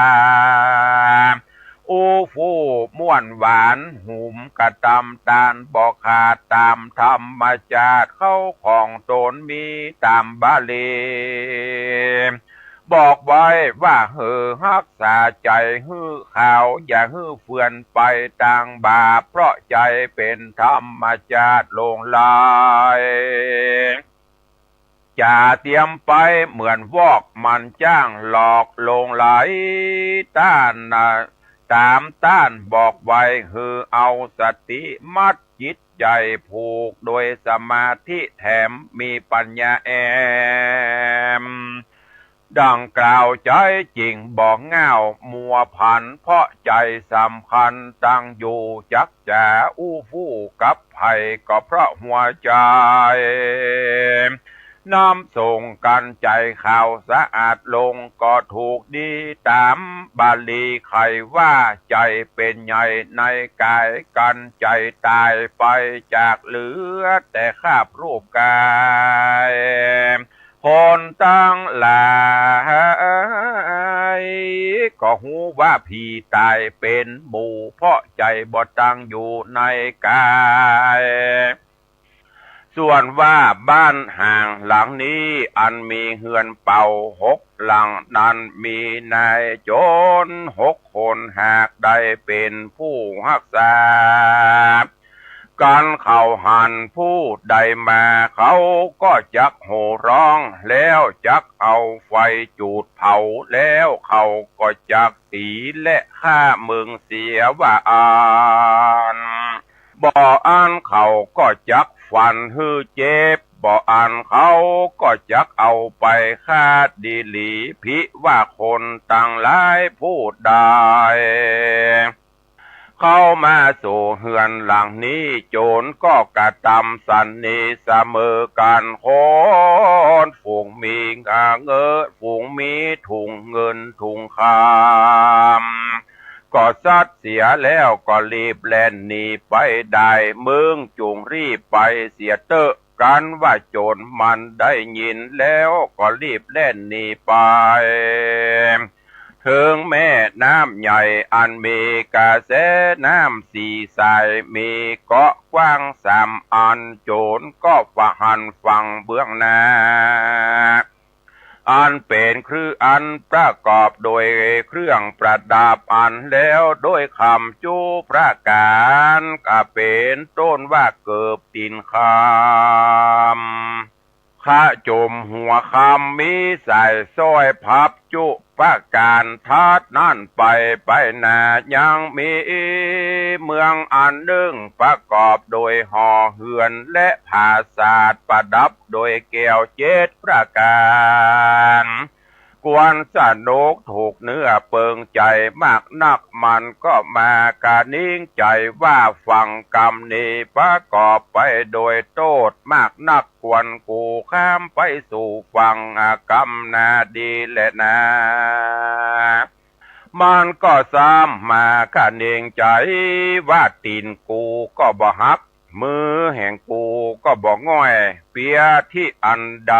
อู้ฟู่ม่วนหวาน หุมกระทำตานบ่ขาด ต๋ามธรรมชาติเข้าของต๋นมีต๋ามบาลี บอกไว้ว่าหื้อฮักษาใจ๋หื้อขาว อย่าหื้อเฟือนไปตางบาป เพราะใจ๋เป๋นธรรมชาติหลงไหล จ๋าเตียมไปเหมือนวอก มันจ้างหลอกหลงไหล ต้านนะ ต๋ามต้านบอกไว้ หื้อเอาสติมัดจิตใจ๋ ผูกโดยสมาธิแถม มีปัญญาแอม ดังกล่าวใจ๊จิ่งบ่ง่าวมัวผัน เพราะใจ๋สำคัญตั้งอยู่ จักจ๋าอู้ฟู่กับใผก็เพราะหัวใจ๋ น้ำส่งก๋านใจ๋ขาวสะอาดลงก็ถูกดี ต๋ามบาลีใค่ว่า ใจ๋เป๋นใหญ่ในก๋าย ก๋านใจ๋ต๋ายไปจากเหลือแต่คราบรูปก๋าย คนตังหลายก็ฮู้ว่าผีต๋ายเป๋นหมู่ เพราะใจ๋บ่ตั้งอยู่ในก๋าย ส่วนว่าบ้านฮ่างหลังนี้อันมีเฮือนเป่าหกหลังนั้น มีนายโจ๋รหกคน หากได้เป๋นผู้ฮักษา กั๋นเขาหันผู้ใดมา เขาก็จักโห่ฮ้อง แล้วจักเอาไฟจูดเผา แล้วเขาก็จักตีและฆ่าเมืองเสียว่าอั้น บ่อั้นเขาก็จักฟันหื้อเจ็บ บ่อั้นเขาก็จักเอาไปฆ่าดีหลี ผิว่าคนตังหลายผู้ใดเข้ามาสู่เฮือนหลังนี้ โจ๋รก็กระตำสันนิเสมอกั๋น คนฝูงมีเงิน ฝูงมีถุงเงินถุงคำ ก็ซัดเสียแล้วก็รีบแล่นหนีไปได้ มึงจุ่งรีบไปเสียเต๊อะ กั๋นว่าโจ๋รมันได้ยินแล้วก็รีบแล่นหนีไป เถิงแม่น้ำใหญ่อันมีกระแสน้ำสี่สาย มีเกาะกว้างสามอัน โจ๋รก็ผ่าหันฝั่งเบื้องหน้า อันเป๋นเครื่องอันประกอบโดยเครื่องประดับอันแล้วโดยคำจุประก๋าน ก็เป๋นต้นว่าเกิบตี๋นคำ ขะจมหัวคำ มีสายสร้อยพับจุประก๋าน ถัดนั้นไปไปหน้ายังมีเมืองอันนึ่งประกอบโดยหอเฮือนและผาสาทประดับโดยแก้วเจ็ดประก๋าน ควรสนุกถูกเนื้อเปิงใจ๋มากนัก มันก็มากระนิงใจ๋ว่า ฟังกำนี้ประกอบไปโดยโต้ษมากนัก ควรกูข้ามไปสู่ฝั่ง กำนาดีแลนา มันก็ซ้ำมากระนิงใจ๋ว่า ตี๋นกูก็บ่หัก มือแห่งกูก็บ่ง่อย เปียตี้อันใด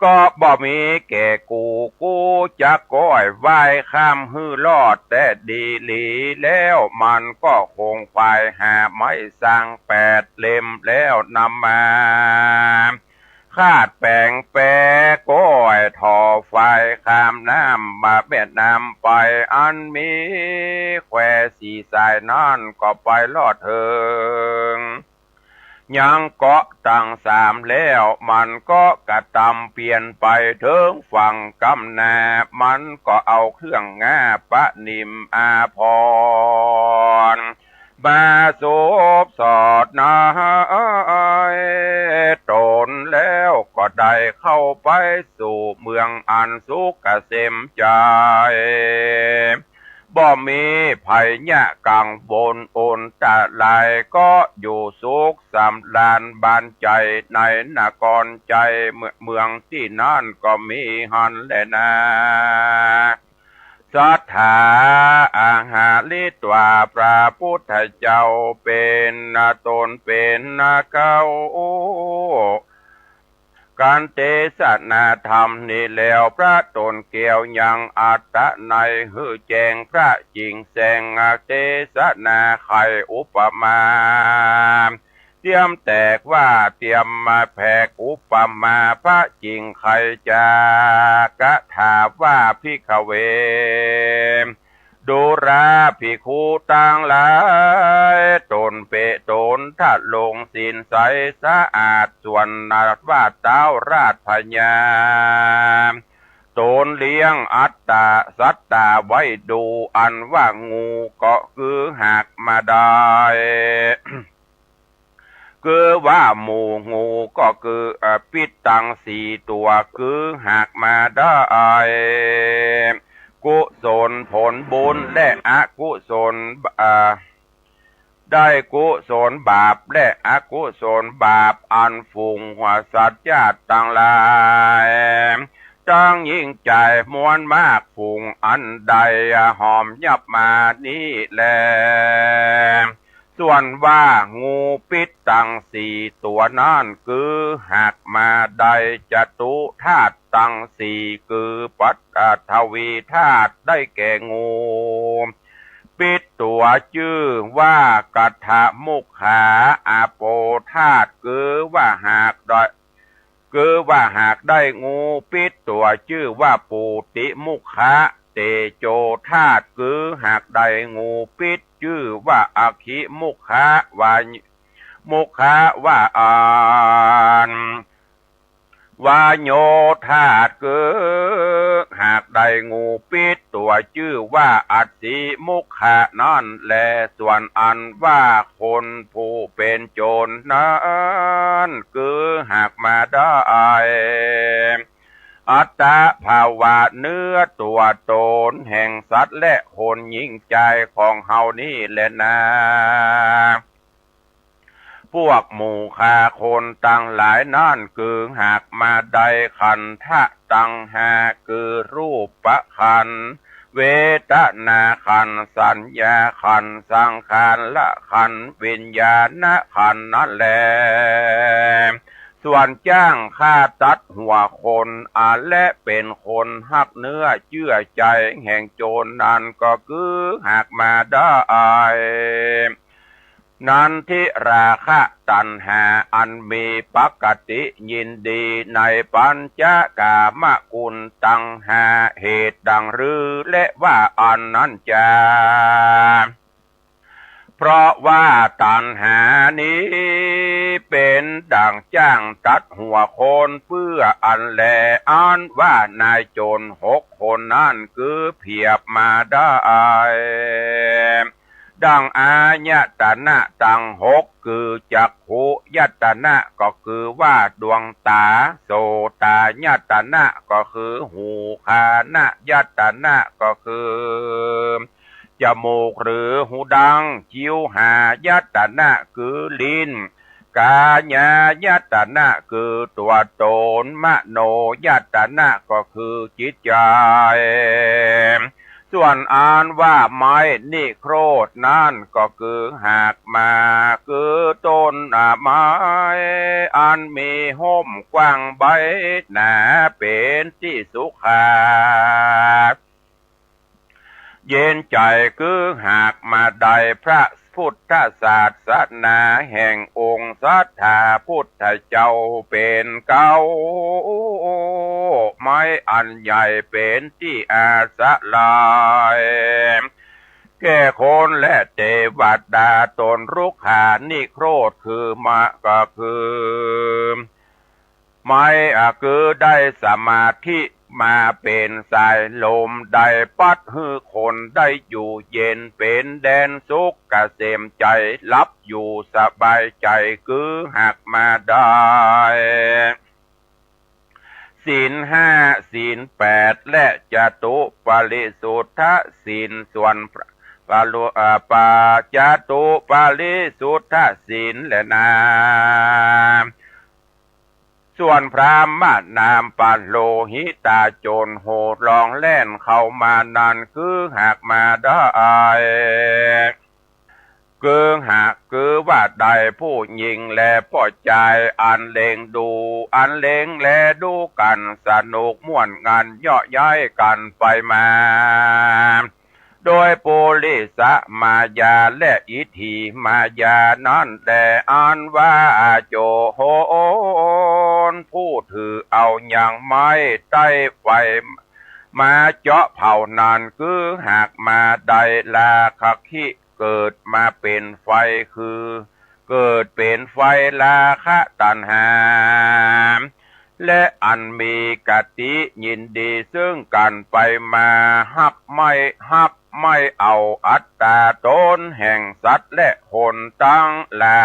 ก็บ่มีแก่กู กูจักก้อยว่ายข้ามหื้อรอดแต๊ดีหลี แล้วมันก็ขงขวายหาไม้สังแปดเล่ม แล้วนำมาคาดแป๋งแปก้อยถ่อฝายข้ามน้ำมาแม่น้ำไป อันมีแควสี่สายนั้นก็ไปรอดเถิง ยังเกาะตังสามแล้ว มันก็กระตำเปียนไปเถิงฝั่งก้ำหน้า มันก็เอาเครื่องงาประนิมอาภรณ์ มาสวมสอดในตน แล้วก็ได้เข้าไปสู่เมืองอันสุขเกษมใจ บ่มีภัยยะกังวลอันตราย ก็อยู่สุขสำราญบานใจ๋ในนครใจ๋ เมืองตี้นั้นก็มีหั้นแลนา สัตถา อาหาริตวา พระพุทธเจ้าเป๋นต๋นเป๋นเก๊า กั๋นเตสนาธรรมนี้แล้ว พระต๋นแก้วยังอัตตะนัยหื้อแจ้งพระจิ๋งแจ้ง เตสนาไขอุปมา เตียมแตกว่า เตียมมาแผกอุปมาพระจิ๋งไข จากถามว่า ภิกขเว ดูราภิกขุตังหลาย ต๋นเป๋นต๋นทรงศีลใสสะอาด ส่วนว่าเต๊าราชพญา ต๋นเลี้ยงอัตตาสัตตาไว้ดู อันว่างูก็คือหากมาได้ คือว่าหมู่งูก็คือ เอ่อ ปิ๊ดตังสี่ตั๋ว คือหากมาได้ กุศลผลบุญและอกุศล เอ่อ ได้กุศลบาปและอกุศลบาป อันฝูงสัตว์จ๊าดตังหลาย ตังยิ่งใจ๋มวลมากฝูงอันได้หอมยับมานี้แล ส่วนว่างูปิ๊ดตังสี่ตั๋วนั้น คือหากมาได้จตุธาตุตังสี่ คือปัท อ่า ทวีธาตุ ได้แก่งูปิ๊ดตั๋วจื้อว่ากัทธมุขขา อาโปธาตุ คือว่าหากได้ คือว่าหากได้งูปิ๊ดตั๋วจื้อว่าปูติมุขขา เตโจธาตุ คือหากได้งูปิ๊ดจื้อว่าอคิมุขขาวา มุขขาวาอัน วาโยธาตุ คือหากได้งูปิ๊ดตั๋วจื้อว่าอัสสิมุขขานั้นแล ส่วนอันว่าคนผู้เป๋นโจรนั้น คือหากมาได้ อัตตภาวะเนื้อตั๋วต๋นแห่งสัตว์และคนหญิงจายของเฮานี้แลนา พวกหมู่ข้าคนตังหลายนั้น คือหากมาได้ขันธะตังห้า คือรูปขันธ์ เวทนาขันธ์ สัญญาขันธ์ สังขารขันธ์ วิญญาณขันธ์นั้นแล ส่วนจ้างฆ่าตัดหัวคน อันและเป๋นคนฮักเนื้อเจื้อใจ๋แห่งโจรนั้น ก็คือหากมาได้ นันทิราคะตัณหาอันมีปกติยินดีในปัญจกามคุณตังห้า เหตุดังรือและว่าอันนั้นจา เพราะว่าตัณหานี้เป๋นดั่งจ้างตัดหัวคน เปื้ออันแล อันว่านายโจรหกคนนั้น คือเผียบมาได้ ดั่งอายตนะตังหก คือจักขุยตนะ ก็คือว่าดวงต๋า โสตายตนะ ก็คือหู ฆานยตนะ ก็คือจมูกหรือหูดัง จิวหายตนะ คือลิ้น กายายตนะ คือตั๋วต๋น มโนยตนะ ก็คือจิตใจ๋ ส่วนอันว่าไม้นิโครธนั้น ก็คือหากมา คือต้นไม้อันมีฮ่มกว้างใบหนา เป๋นตี้สุขา เย็นใจ๋ คือหากมาได้พระพุทธศาสนาแห่งองค์สัตถาพุทธเจ้าเป๋นเก๊า ไม้อันใหญ่เป๋นตี้อาศรัย แก่คนและเตวดา ต้นรุกขานิโครธ คือมะกะ คือ ไม้ อ่า คือได้สมาธิมาเป๋นสายลม ได้ปั๊ดหื้อคนได้อยู่เย็นเป๋นแดนสุขเกษมใจ๋ หลับอยู่สบายใจ๋ คือหากมาได้ ศีลห้า ศีลแปด และจตุปาริสุทธิศีล ส่วนพระ ปาลุ อ่า ปา จตุปาริสุทธิศีลแลนา ส่วนพราหมณามปโลหิตาโจรโห่ร้องแล่นเข้ามานั้น คือหากมาได้ คือหาก คือว่าได้ผู้ญิงและป้อจาย อันเล็งดู อันเล็งแลดูกั๋นสนุกม่วนงันเยาะเย้ยกั๋นไปมา โดยปุริสมายาและอิทธิมายานั้นแล อันว่าโจรผู้ถือเอายังไม้ใต้ไฟมาเจาะเผานั้น คือหากมาได้ราคะคิเกิดมาเป๋นไฟ คือเกิดเป๋นไฟราคะตัณหา และอันมีกติยินดีซึ่งกั๋นไปมา ฮักไม่ ฮักไม่เอาอัตต๋าต๋นแห่งสัตว์และคนตังหลา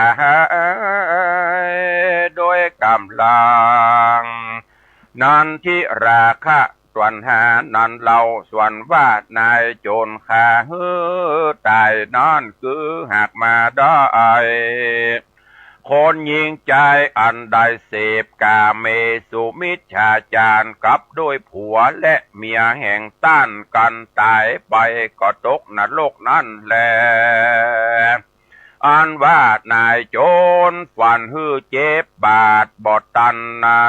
ย โดยก๋ำลัง นันทิราคะตัณหานั้นเล่า ส่วนว่านายโจรข้าหื้อต๋ายนั้น คือหากมาได้ คนญิงจายอันได้เสพกาเมสุมิจฉาจารกับด้วยผัวและเมียแห่งต้านกั๋นต๋ายไป ก็ตกนรกนั้นแล อันว่านายโจรฟันหื้อเจ็บบาดบ่ตันนะ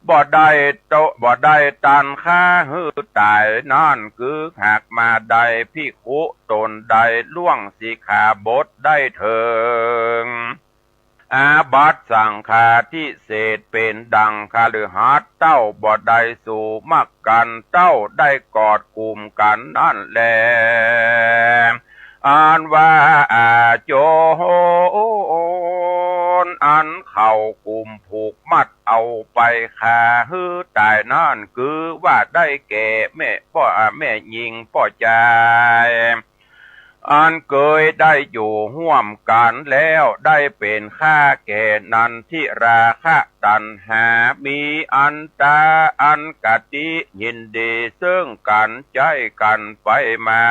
บ่ได้โต บ่ได้ตันข้าหื้อต๋ายนั้น คือหากมาได้ภิกขุตนใดล่วงสิกขาบทได้เถิง อาบัติสังฆาทิเศษเป๋นดังคฤหัสถ์เต้าบ่ได้สู่มักกั๋น เต้าได้กอดกุมกั๋นนั้นแล อันว่าโจรอันเขากุมผูกมัดเอาไปข้าหื้อต๋ายนั้น คือว่าได้แก่แม่ป้อ แม่ญิงป้อจาย อันเกยได้อยู่ฮ่วมกั๋นแล้ว ได้เป๋นข้าแก่นันทิราคะตัณหา มีอันต๋า อันกติยินดีซึ่งกั๋นใจ๊กั๋นไปมา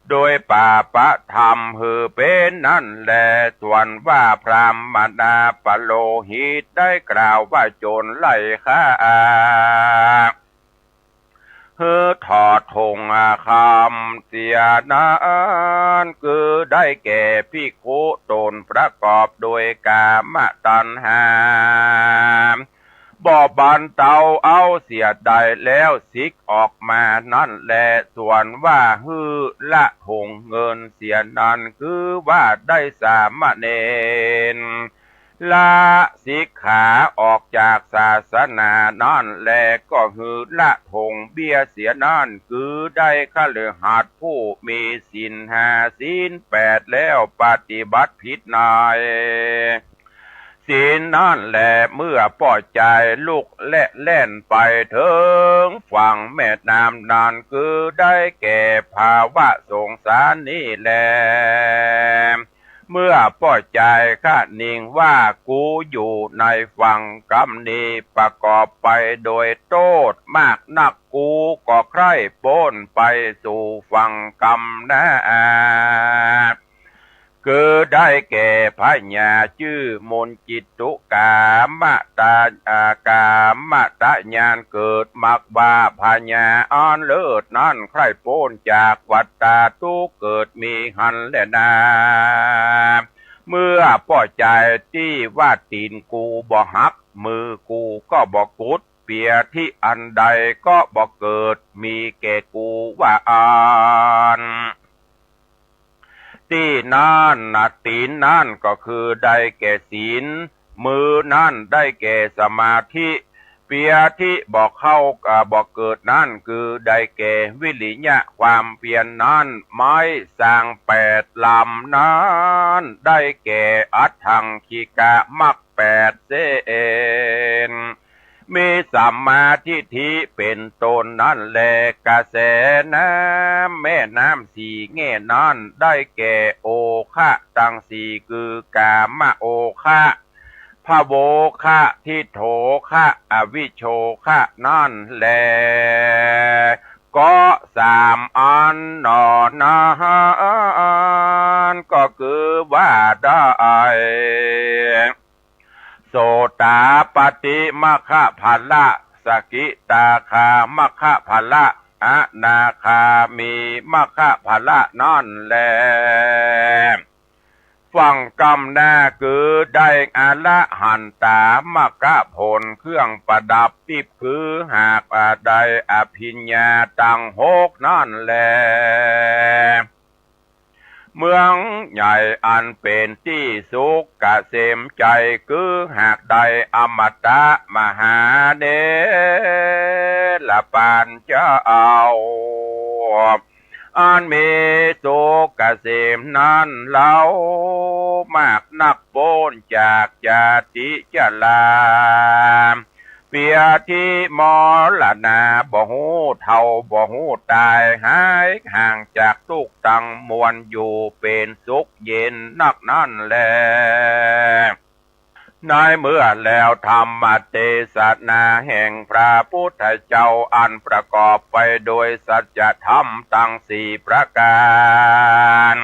โดยปาปธรรมหื้อเป๋นนั้นแล ส่วนว่าพราหมณาปโลหิตได้กล่าวว่าโจรไล่ข้า หื้อถอดถงคำเสียนั้น คือได้แก่ภิกขุตนประกอบโดยกามตัณหา บ่บรรเทาเอาเสียได้แล้วสิกออกมานั้นแล ส่วนว่าหื้อละถงเงินเสียนั้น คือว่าได้สามเณร ละสิกขาออกจากศาสนานั้นแล ก็หื้อละถงเบี้ยเสียนั้น คือได้คฤหัสถ์ผู้มีศีลห้าศีลแปดแล้วปฏิบัติผิดในศีลนั้นแล เมื่อป้อจายลุกและแล่นไปเถิงฝั่งแม่น้ำนั้น คือได้แก่ภาวะสงสารนี้แล เมื่อป้อจายคะนิงว่า กูอยู่ในฝั่งกำนี้ประกอบไปโดยโต้ษมากนัก กูก็ใคร่ป๊นไปสู่ฝั่งกำนา คือได้แก่พญาจื้อมนจิตตุกามตะ อ่า กามตะญาณเกิดมักว่าพญาอันเลิศนั้นใคร่ป๊นจากวัฏฏะทุกข์เกิดมีหั้นแลนา เมื่อป้อจายตี้ว่าตี๋นกูบ่หัก มือกูก็บ่กุด เปียที่อันใดก็บ่เกิดมีแก่กูว่าอั้น ตี้นั้นนะ ตี๋นนั้นก็คือได้แก่ศีล มือนั้นได้แก่สมาธิ เปียทิบ่เข้า อ่า บ่เกิดนั้น คือได้แก่วิริยะความเพียรนั้น ไม้สร้างแปดลำนั้น ได้แก่อัฏฐังคิกะมรรคแปดเส้น มีสัมมาทิฏฐิเป๋นต้นนั้นแล กระแสน้ำแม่น้ำสี่แง่นั้น ได้แก่โอคะตังสี่ คือกามโอคะ ภโวคะ ทิฏโฐคะ อวิชโชคะนั้นแล ก็สามอันหนอนั้น ก็คือว่าได้ โสตาปัตติมรรคผละ สกิทาคามรรคผละ อนาคามีมรรคผละนั้นแล ฟังกำหน้า คือได้อรหันตามรรคผล เครื่องประดับทิพย์ คือหากได้อภิญญาตังหกนั้นแล เมืองใหญ่อันเป๋นตี้สุขเกษมใจ๋ คือหากได้อมตะมหาเถรปานเจ้า อันมีสุขเกษมนั้นเล่า มากนักป๊นจากจาติชรา เปียทิมรณา บ่ฮู้เฒ่าบ่ฮู้ต๋าย หายห่างจากตุ๊กข์ตังมวล อยู่เป๋นสุขเย็นนักนั้นแล ในเมื่อแล้วธรรมเตสนาแห่งพระพุทธเจ้า อันประกอบไปโดยสัจธรรมตังสี่ประก๋าน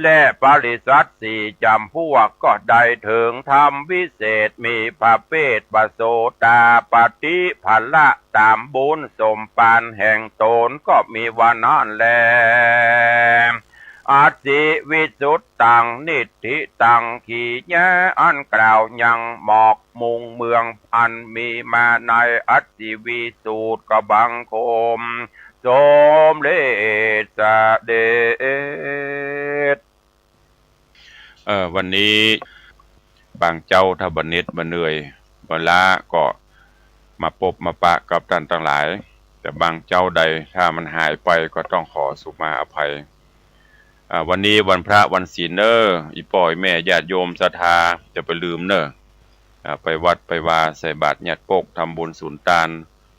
และปริษัทสี่จ๋ำพวก ก็ได้เถิงธรรมวิเศษ มีประเภทว่าโสตาปัตติผละ ต๋ามบุญสมปานแห่งต๋น ก็มีว่านั้นแล อสิวิสุทธัง นิฏฐิตัง ขีญา อันกล่าวยังหมอกมุงเมือง อันมีมาในอสิวิสูตร ก็บังคมสมเร็จเสด็จ เออ วันนี้บางเจ๊าถ้าบ่เหน็ดบ่เหนื่อยบ่ล้าก็มาปบมาปะกับต้านตังหลาย แต่บางเจ๊าใดถ้ามันหายไปก็ต้องขอสุมาอภัย อ่า วันนี้วันพระวันศีลเน่อ อี่ป้ออี่แม่ญาติโยมศรัทธาจะไปลืมเน่อ อ่า ไปวัดไปวาใส่บาตรยัดปก ทำบุญสุนตาน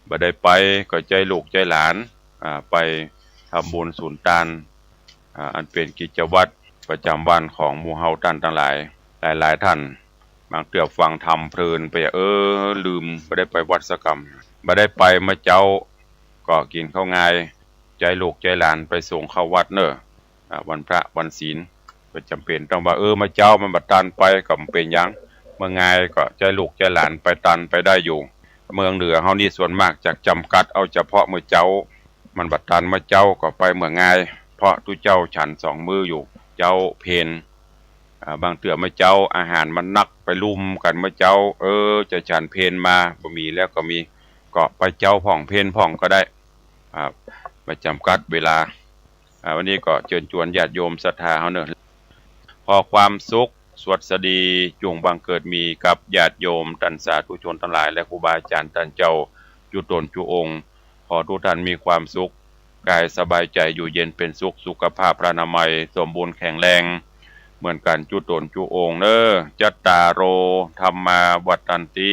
บ่ได้ไปก็ใจ๊ลูกใจ๊หลาน อ่า ไปทำบุญสุนตาน อ่า อันเป๋นกิจวัตรประจ๋ำวันของหมู่เฮาต้านตังหลาย หลายๆ ต้าน บางเตื้อฟังธรรมเพลินไป เออ ลืม บ่ได้ไปวัดสักกำ บ่ได้ไปเมื่อเจ๊า ก็กิ๋นข้าวงาย ใจ๊ลูกใจ๊หลานไปส่งเข้าวัดเน่อ อ่า วันพระวันศีล บ่จ๋ำเป๋นต้องว่า เออ เมื่อเจ๊ามันบ่ตันไป ก็บ่เป๋นหยัง เมื่องายก็ใจ๊ลูกใจ๊หลานไปตันไปได้อยู่ เมืองเหนือเฮานี่ส่วนมากจะจ๋ำกัดเอาเฉพาะเมื่อเจ๊า มันบ่ตันเมื่อเจ๊าก็ไปเมื่องาย เพราะตุ๊เจ้าฉันสองมื้ออยู่ เจ๊าเพล อ่า บางเตื้อเมื่อเจ๊าอาหารมันนักไปลุมกั๋นเมื่อเจ๊า เออ จะฉันเพลมาบ่มีแล้วก็มี ก็ไปเจ๊าพ่องเพลพ่องก็ได้ อ่า บ่จ๋ำกัดเวลา อ่า วันนี้ก็เจิญจวนญาติโยมศรัทธาเฮาเน่อ ขอความสุขสวัสดีจุ่งบังเกิดมีกับญาติโยมต้านสาธุชนตังหลาย และครูบาอาจ๋ารย์ต้านเจ้าจุ๊ต๋นจุ๊องค์ ขอทุกท่านมีความสุข ก๋ายสบายใจ๋ อยู่เย็นเป๋นสุข สุขภาพพรรณนามัยสมบูรณ์แข็งแรงเหมือนกั๋นจุ๊ต๋นจุ๊องค์เน่อ จัตตาโร ธัมมา วัฑฒันติ